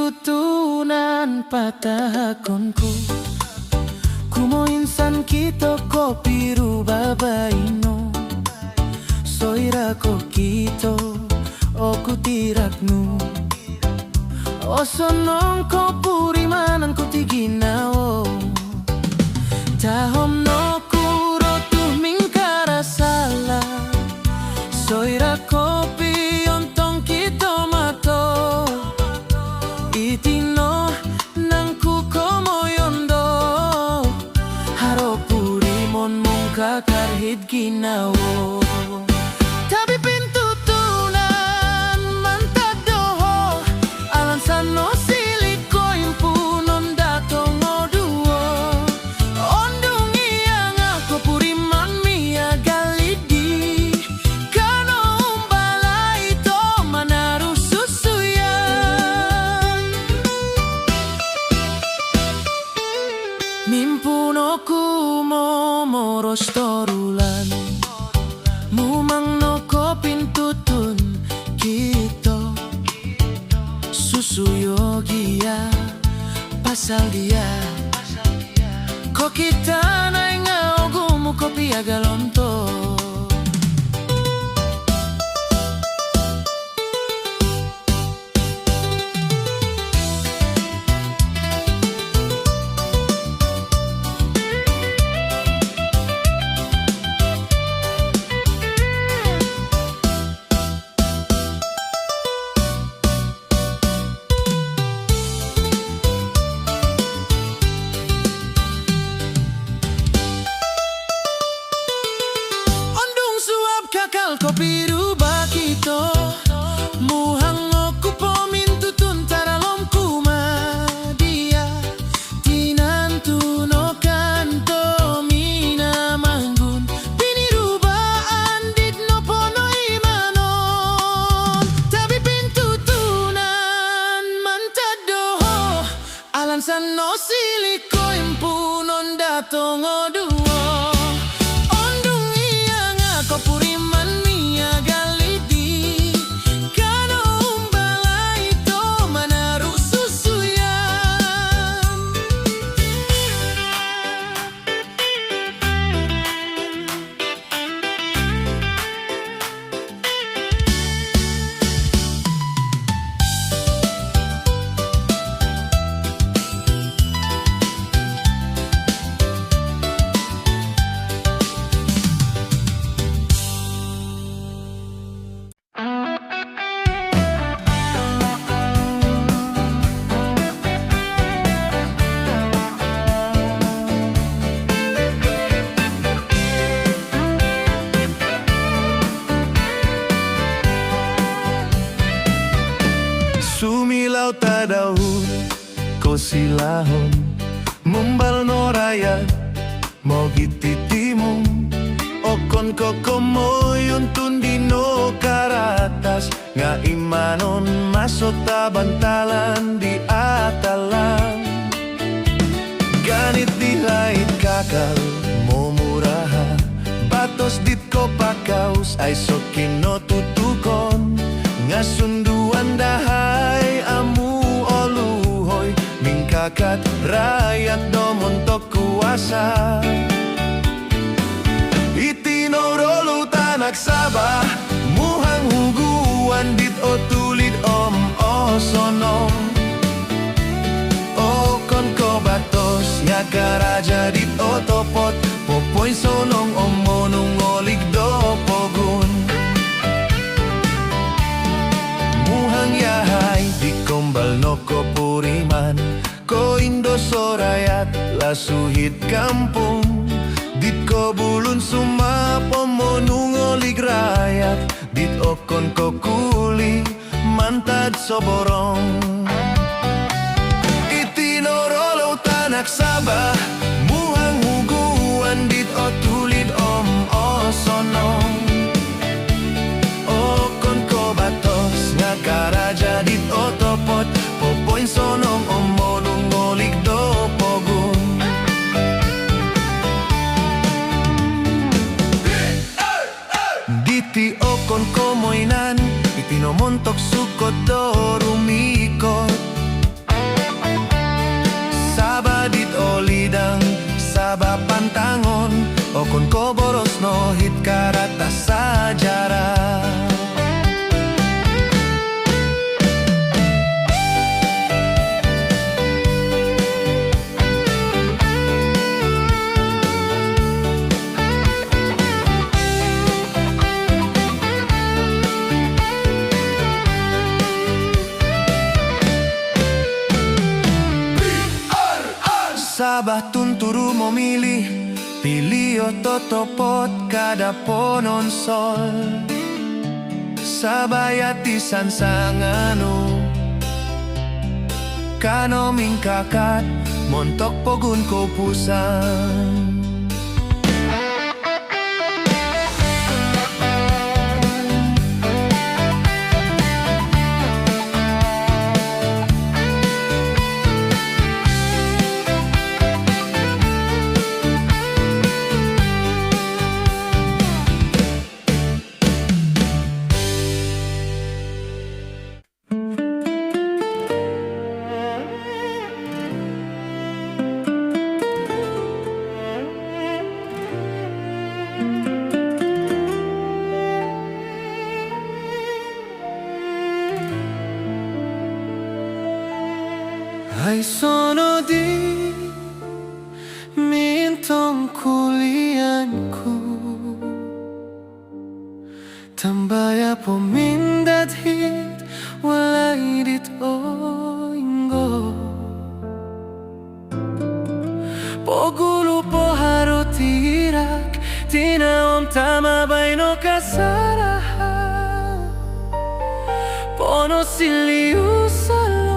Tunan patahakon ku, kumoinsan kito kopiruba baino. Soira kokito oku tirak nu, osonong kopurimanan ku ti ginawo. Tahom nokuro tu mingkarasala, soira kopiontong kito mato. Iti no nangku komoyon do haro purimon mungkakar hid ginawo. Tabi pintutunan mantad doho, alansan no sili' koimpunon dato ngoduo. Ondung iya nga' kopuriman miagal iddi, kano umbalai to manaru susuyan. Mimpuun oku momoros torulan, mumang no kopintutun kito. Susuyo gia pasal dia, kokitanai nga' ogumu kopiagalon to. Ondung suab kakal kopiruba kito, muhang oku pomintutun taralom kumaa dia. Tinantu no kanto minamanggun pinirubaan dit nopo noimanon. Tabi pintutunan mantad doho, alansan no sili' koimpunon dato ngoduo. Ondung iya nga' kopuriman miagal iddi, kano umbalai to manaru susuyan. Sumilau tadau kosilahon, mumbal no rayat mogititimung. Okon ko komoyon tun di no karatas, nga' imanon maso tabantalan di atalan. Ganit di laid kakal momuraha, batos dit kopakaus aiso kinotutukon. Nga' sunduan dahai amu oluhoi, mingkakat rayat do montok kuasa. Iti no rolu tanak Sabah, muhang huguan dit otulid om osonong. Okon ko batos nga' karaja dit otopot, popoinsonong om monungolig do pogun. Muhang yahai di kombal no kopuriman, koindoso rayat lasu hid kampung, dit kobulun sumap om monungolig rayat, dit okon ko kuli mantad soborong. Iti no rolu tanak Sabah, muhang huguan dit otulid om osonong. Okon ko batos nga' karaja dit otopot, popoinsonong om monungolig do pogun. Diti okon ko moinan, iti no montok sukot do rumikot. Okon ko boros no hit karatas sajarah. Sabah tunturu momilih, pilio totopot kada pononsol. Sabah yati sansanganu, kano mingkakat montok pogun koupusan. Aiso nodi mintong kulian ku, tambaya po mindad hit walai dit oinggo. Pogulu po haro tirak, tina om tama baino kasarahan. Ponosiliu salong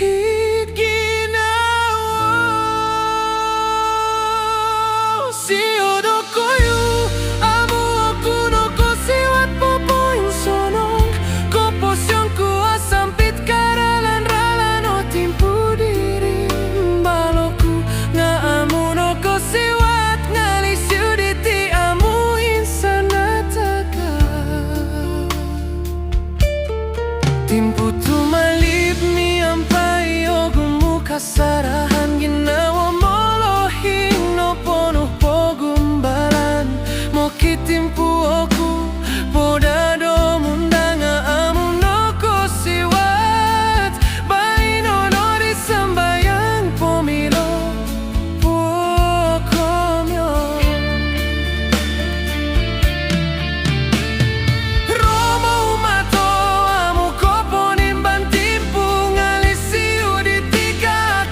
hit ginawo. Siou dokoyu, amu oku nokosiwat popoinsonong. Koposion ku asampit karalan-ralan o timpu diri. Balok ku nga amu nokosiwat, ngalisiu diti amu insan natagak. Timpu tumalib miampai ogumu kasarahan ginawo molohing no ponuh pogumbalan. Mokitimpu oku po daa do mundanga amu nokosiwat. Baino nodi sambayang po milo pokomio. Romou mato amu koponimban timpu, ngalisiu diti ka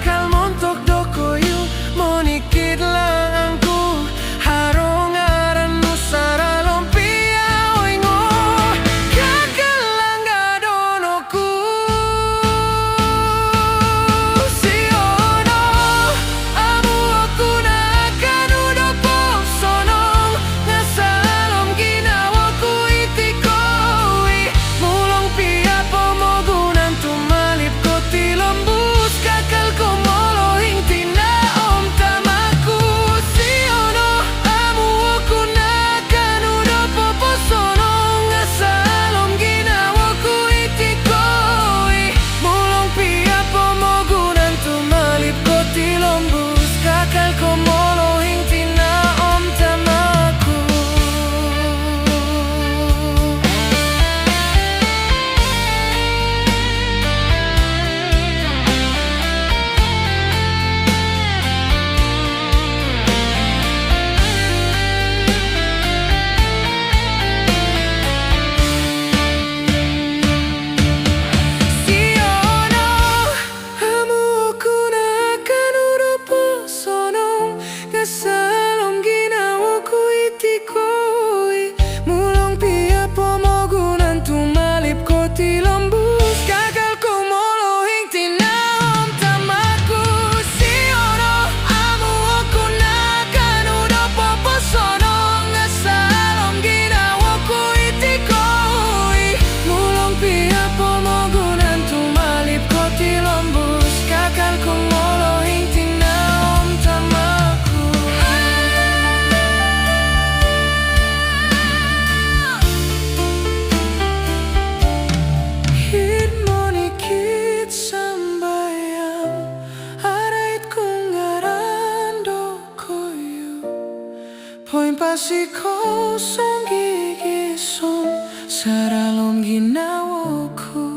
Siko songgigison saralom ginawo ku.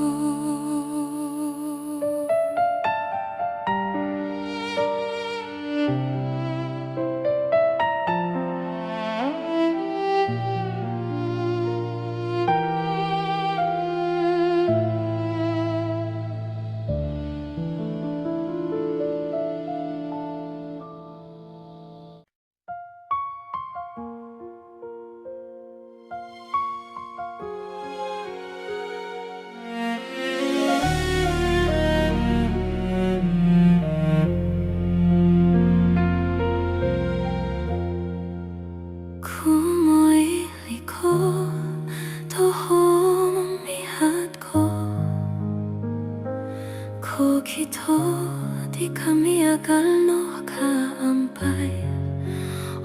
Kumoiliko doho om mihad ko, kokito di kamiagal no kaampai.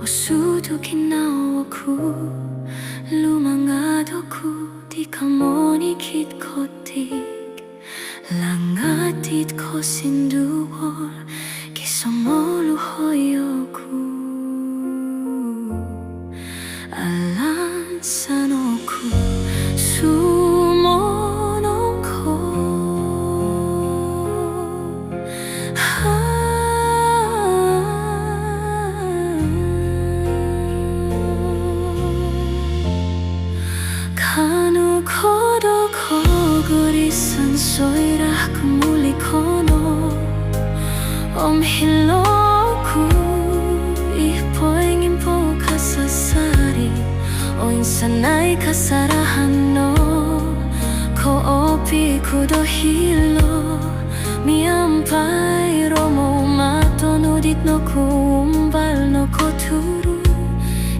Osudu ginawo ku, lumangad oku di kamonikid kotik. Langat id kosinduol gisom oluhoi oku. Alansan oku, sumonong ko. Kaanu ko do kogorisan soira ku muli kono, om hilo ku i poingimpo kasasari, oinsanai kasarahan no koopi ku do hilo. Miampai romou mato nu dit nokuumbal no koturu,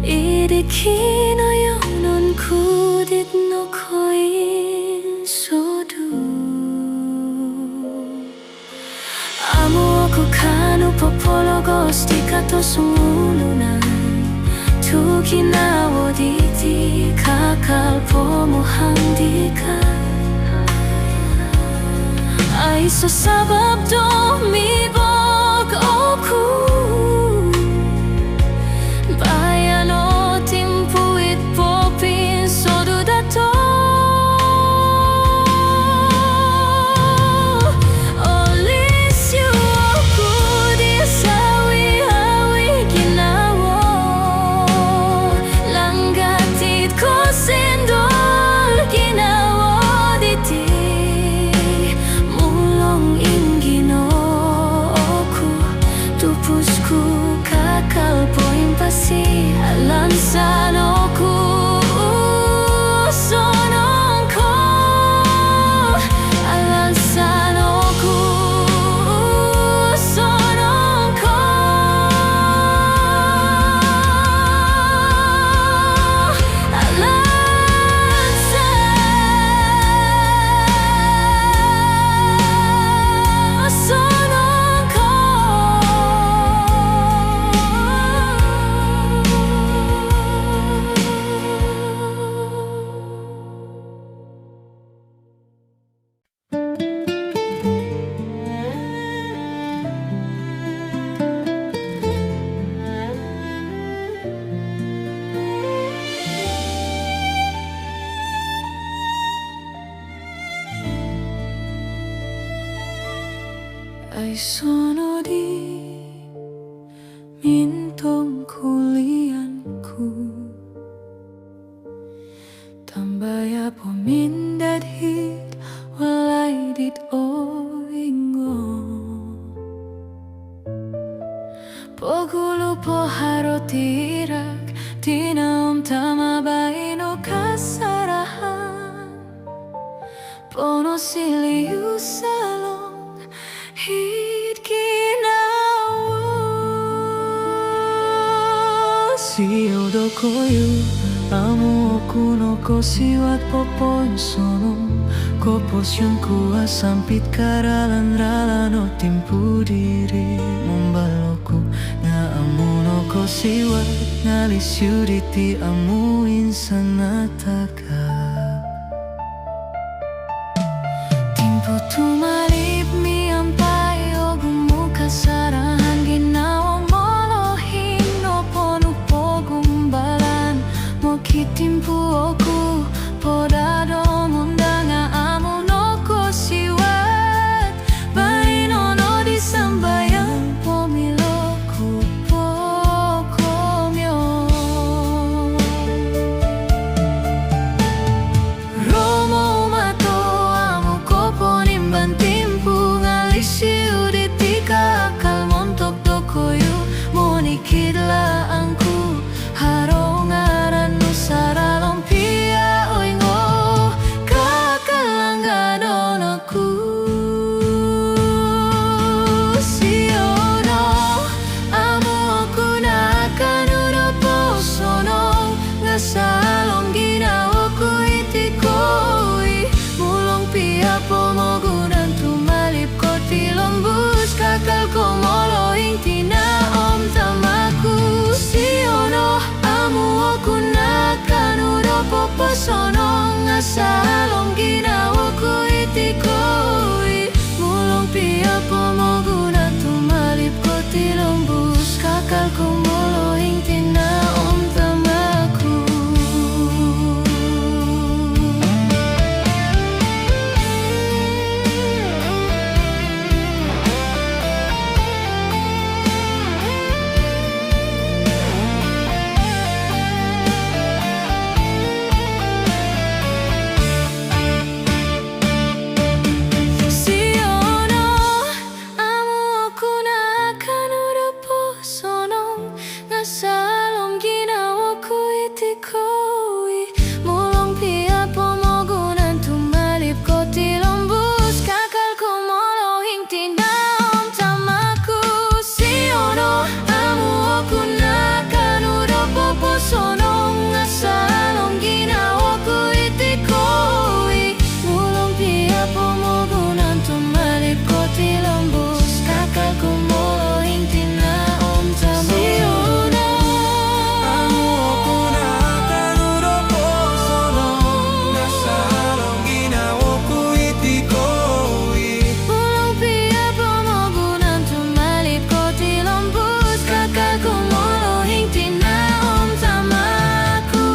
id di kinoyonon ku dit nokoinsodu. Amu oku kaanu popologos di katosungulunan, tu ginawo diti kakal pomuhang di ka. Aiso sabab do mibok oku, bayano timpu it popinsodu dato. Olisi oku di sawi-awi ginawo, langat id kosinduol ginawo diti. Mulong ingino oku, tupus ku kakal poimpasi. Alansan oku, sonong ko. Alansan oku, sonong ko. Alansan, sonong ko. Aiso no di mintong kulian ku, tambaya po mindad hid walai dit oingo. Pogulu po haro tirak, tina om tama baino kasarahan. Ponosiliu salong hid ginawo. Siou dokoyu, amu oku nokosiwat popoinsonong. Koposion ku asampit karalan-ralan o timpu diri. Mumbal oku nga amu nokosiwat, nga lisi diti amu insan natagak. Timpu tumalib miampai ogumu kasarahan ginawo, molohing nopo nu pogumbalan. Osonong nga' saalom ginawo ku iti kou i', mulong pia pomogunan tumalib ko tilombus, kakal ko molohing tina om tama ku. Siono, amu oku nakaanu do posonong, nga' saalom ginawo ku iti kou i', mulong pia pomogunan tumalib ko tilombus, kakal ko molohing tina om tama ku. Siono, amu oku nakaanu do poposonong, nga' saalom ginawo ku iti kou i', mulong pia pomogunan tumalib ko tilombus, kakal ko molohing tina om tama ku. Siono, amu oku nakaanu do posonong, nga' saalom ginawo ku iti kou i', mulong pia pomogunan tumalib ko tilombus, kakal ko molohing tina om tama ku.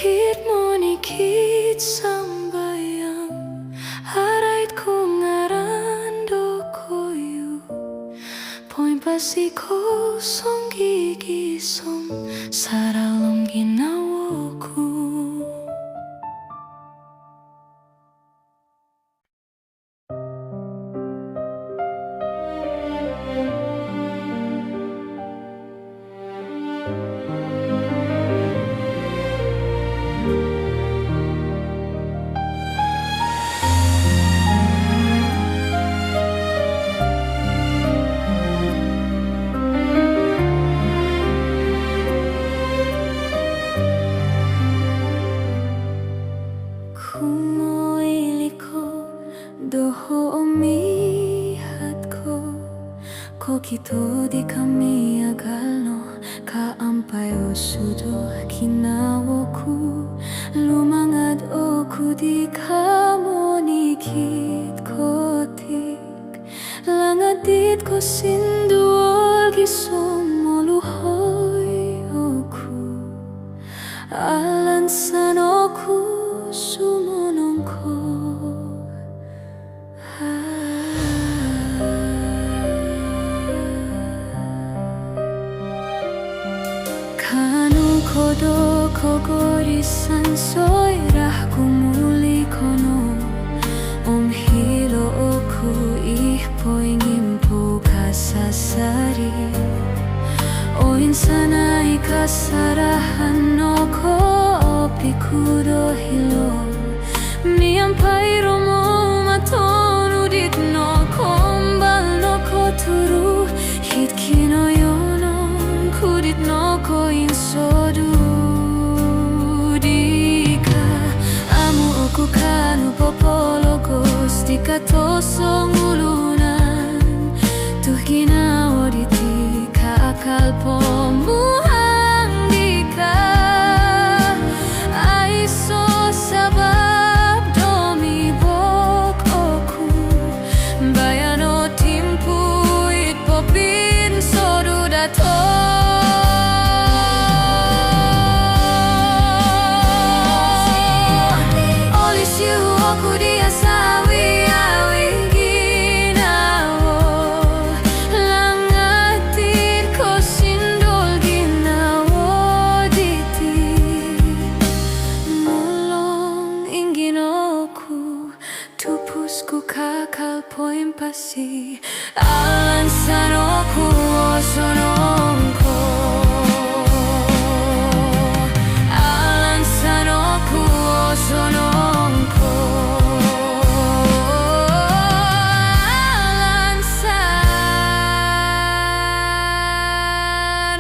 Hid monikid sambayang, arait ko ngaran dokoyu, poimpasi ko songgigisom, saalom ginawo ku. Kumoili ko doho om ihad ko, kokito di kamiagal no kaampai osudo ginawo ku, lumangad oku di kamonikid ko ti. Langad dit kosinduol gisom moluhoi oku, alansan oku sumonong ko. Kaanu ko do kogorisan soira gumuli ko no, om hilo oku i poingimpuka sasari. Oinsanan i kasarahan no ko opiku do hilo, miampai romo matonu dit nokombal no koturu, hid kinoyonon ku dit nokoinsodu dika. Amu oku kaanu popologos di katosongulunan, tu ginawo diti kaakal pomuhang dika. Aiso sabab do mibok oku, baino timpu it popinsodu dato. Olisi oku dia sawi-awi ginawo, langad dit kosinduol ginawo diti. Mulong ing Ginoku, tupus ku kakal poimpasi. Alansan oku osonong ko. Alansan oku osonong ko. Alansan.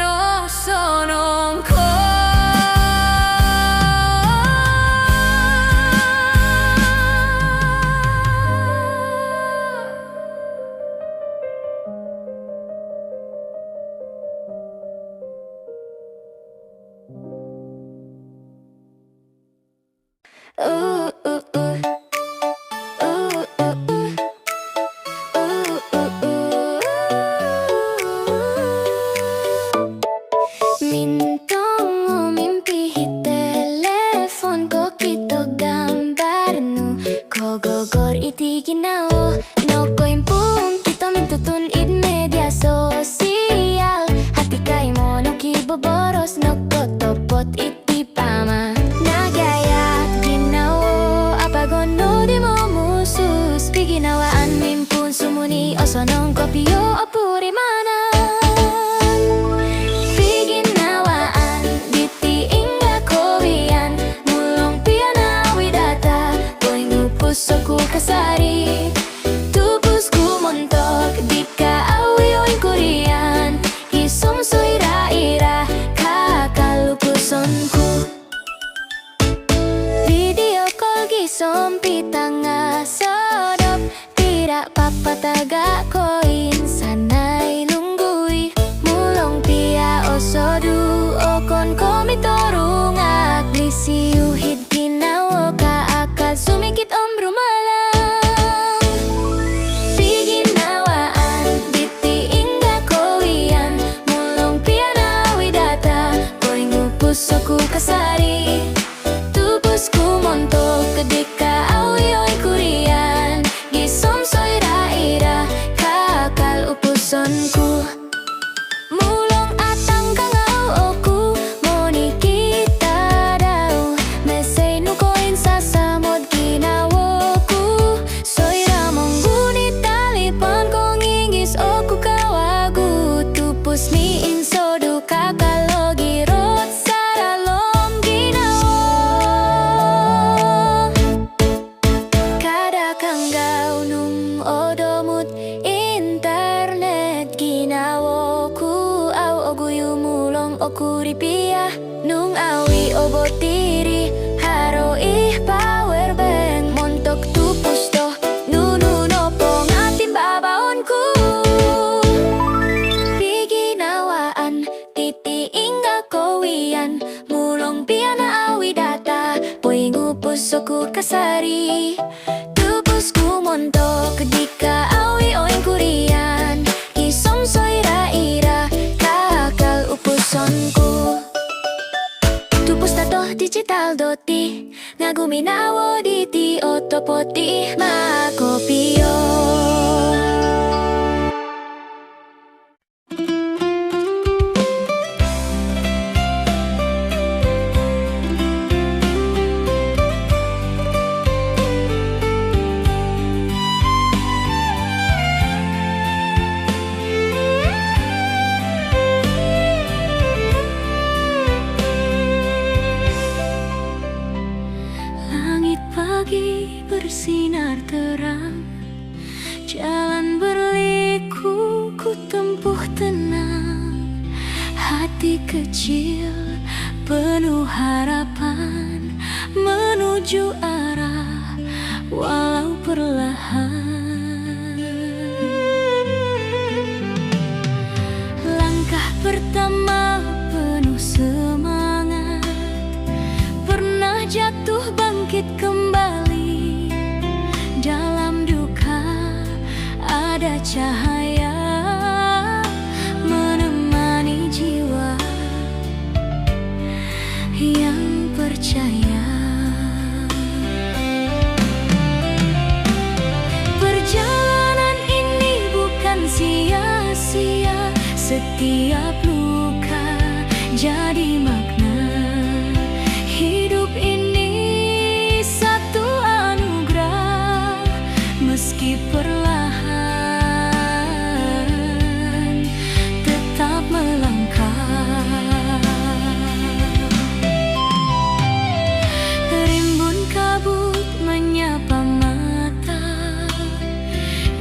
Kogogor iti ginawo nokoimpuun kito mintutun id media sosial. Hati kaimo nokiboboros nokotopot iti pama. Nagayat ginawo apagon nodi momusus. Piginawaan mimpuun sumuni osonong kopio opurimanan. Piginawaan diti ingga kowian, mulong pianawidata poingupus oku kasari. Tupus ku montok dika awi oingkurian, gisom soira-ira kakal upuson ku. Video call gisom pitanga sodop, tida papataga koinsanai lunggui. Mulong pia osodu okon ko mitorungag, lisi uhid ginawo kaakal sumikit om rumalang. Piginawaan diti ingga kowian, mulong pianawidata poingupus oku kasari. Tupus ku montok dika awi oingkurian, gisom soira-ira kakal upuson ku. Mulong atang kangau oku monikita dau, mesei nu koinsasamod ginawo ku. Soira mongguni talipon kongingis oku kawagu, tupus miinsodu kakal ogirot saralom ginawo. Kada kanggau nung odomut internet ginawo ku, au oguyu mulong oku ripia. Nung awi obotiri haro ih power bank montok tupus do nunu nopo ngatimbabaon ku. Piginawaan diti ingga kowian, mulong pianawidata poingupus oku kasari. Tupus ku montok dika awi oingkurian, gisom soira-ira kakal upuson ku. Tupus tato digital doti nga guminawo diti otopot di ma kopio. Langit pagi bersinar terang, jalan berliku ku tempuh tenang. Hati kecil penuh harapan menuju arah walau perlahan. Langkah pertama penuh semangat, pernah jatuh bangkit kembali. Dalam duka ada cahaya menemani jiwa yang percaya. Perjalanan ini bukan sia-sia, setiap luka jadi makna. Hidup ini satu anugerah, meski perlahan tetap melangkah. Rimbun kabut menyapa mata,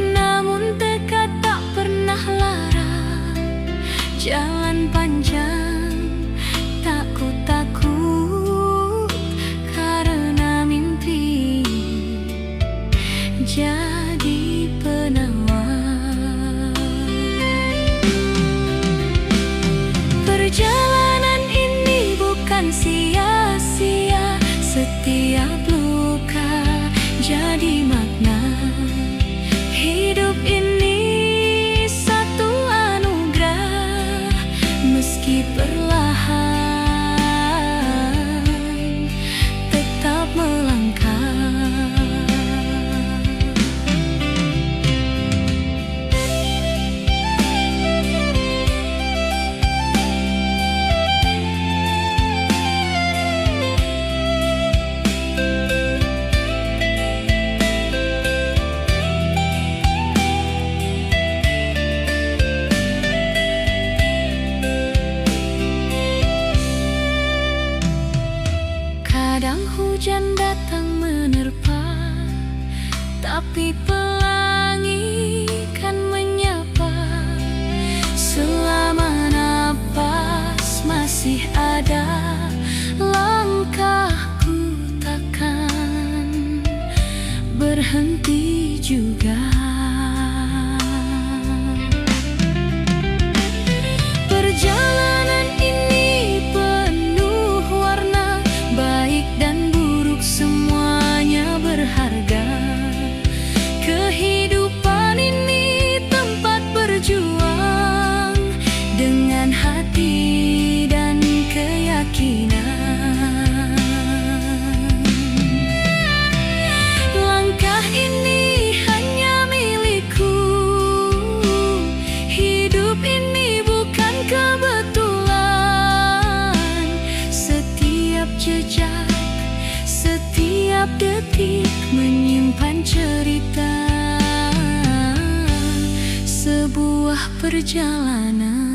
namun tekad tak pernah lara. Jalan panjang tak ku takut karena mimpi jadi penawar. Perjalanan ini bukan sia-sia, setiap luka jadi makna. Hidup ini satu anugerah, meski perlahan tetap melangkah. Tapi pelangi kan menyapa, selama napas masih ada, langkahku takkan berhenti juga. Perjalanan ini penuh warna, baik dan buruk semuanya berharga. Kehidupan ini tempat berjuang dengan hati dan keyakinan. Langkah ini hanya milikku. Hidup ini bukan kebetulan. Setiap jejak, setiap detik menyimpan cerita sebuah perjalanan.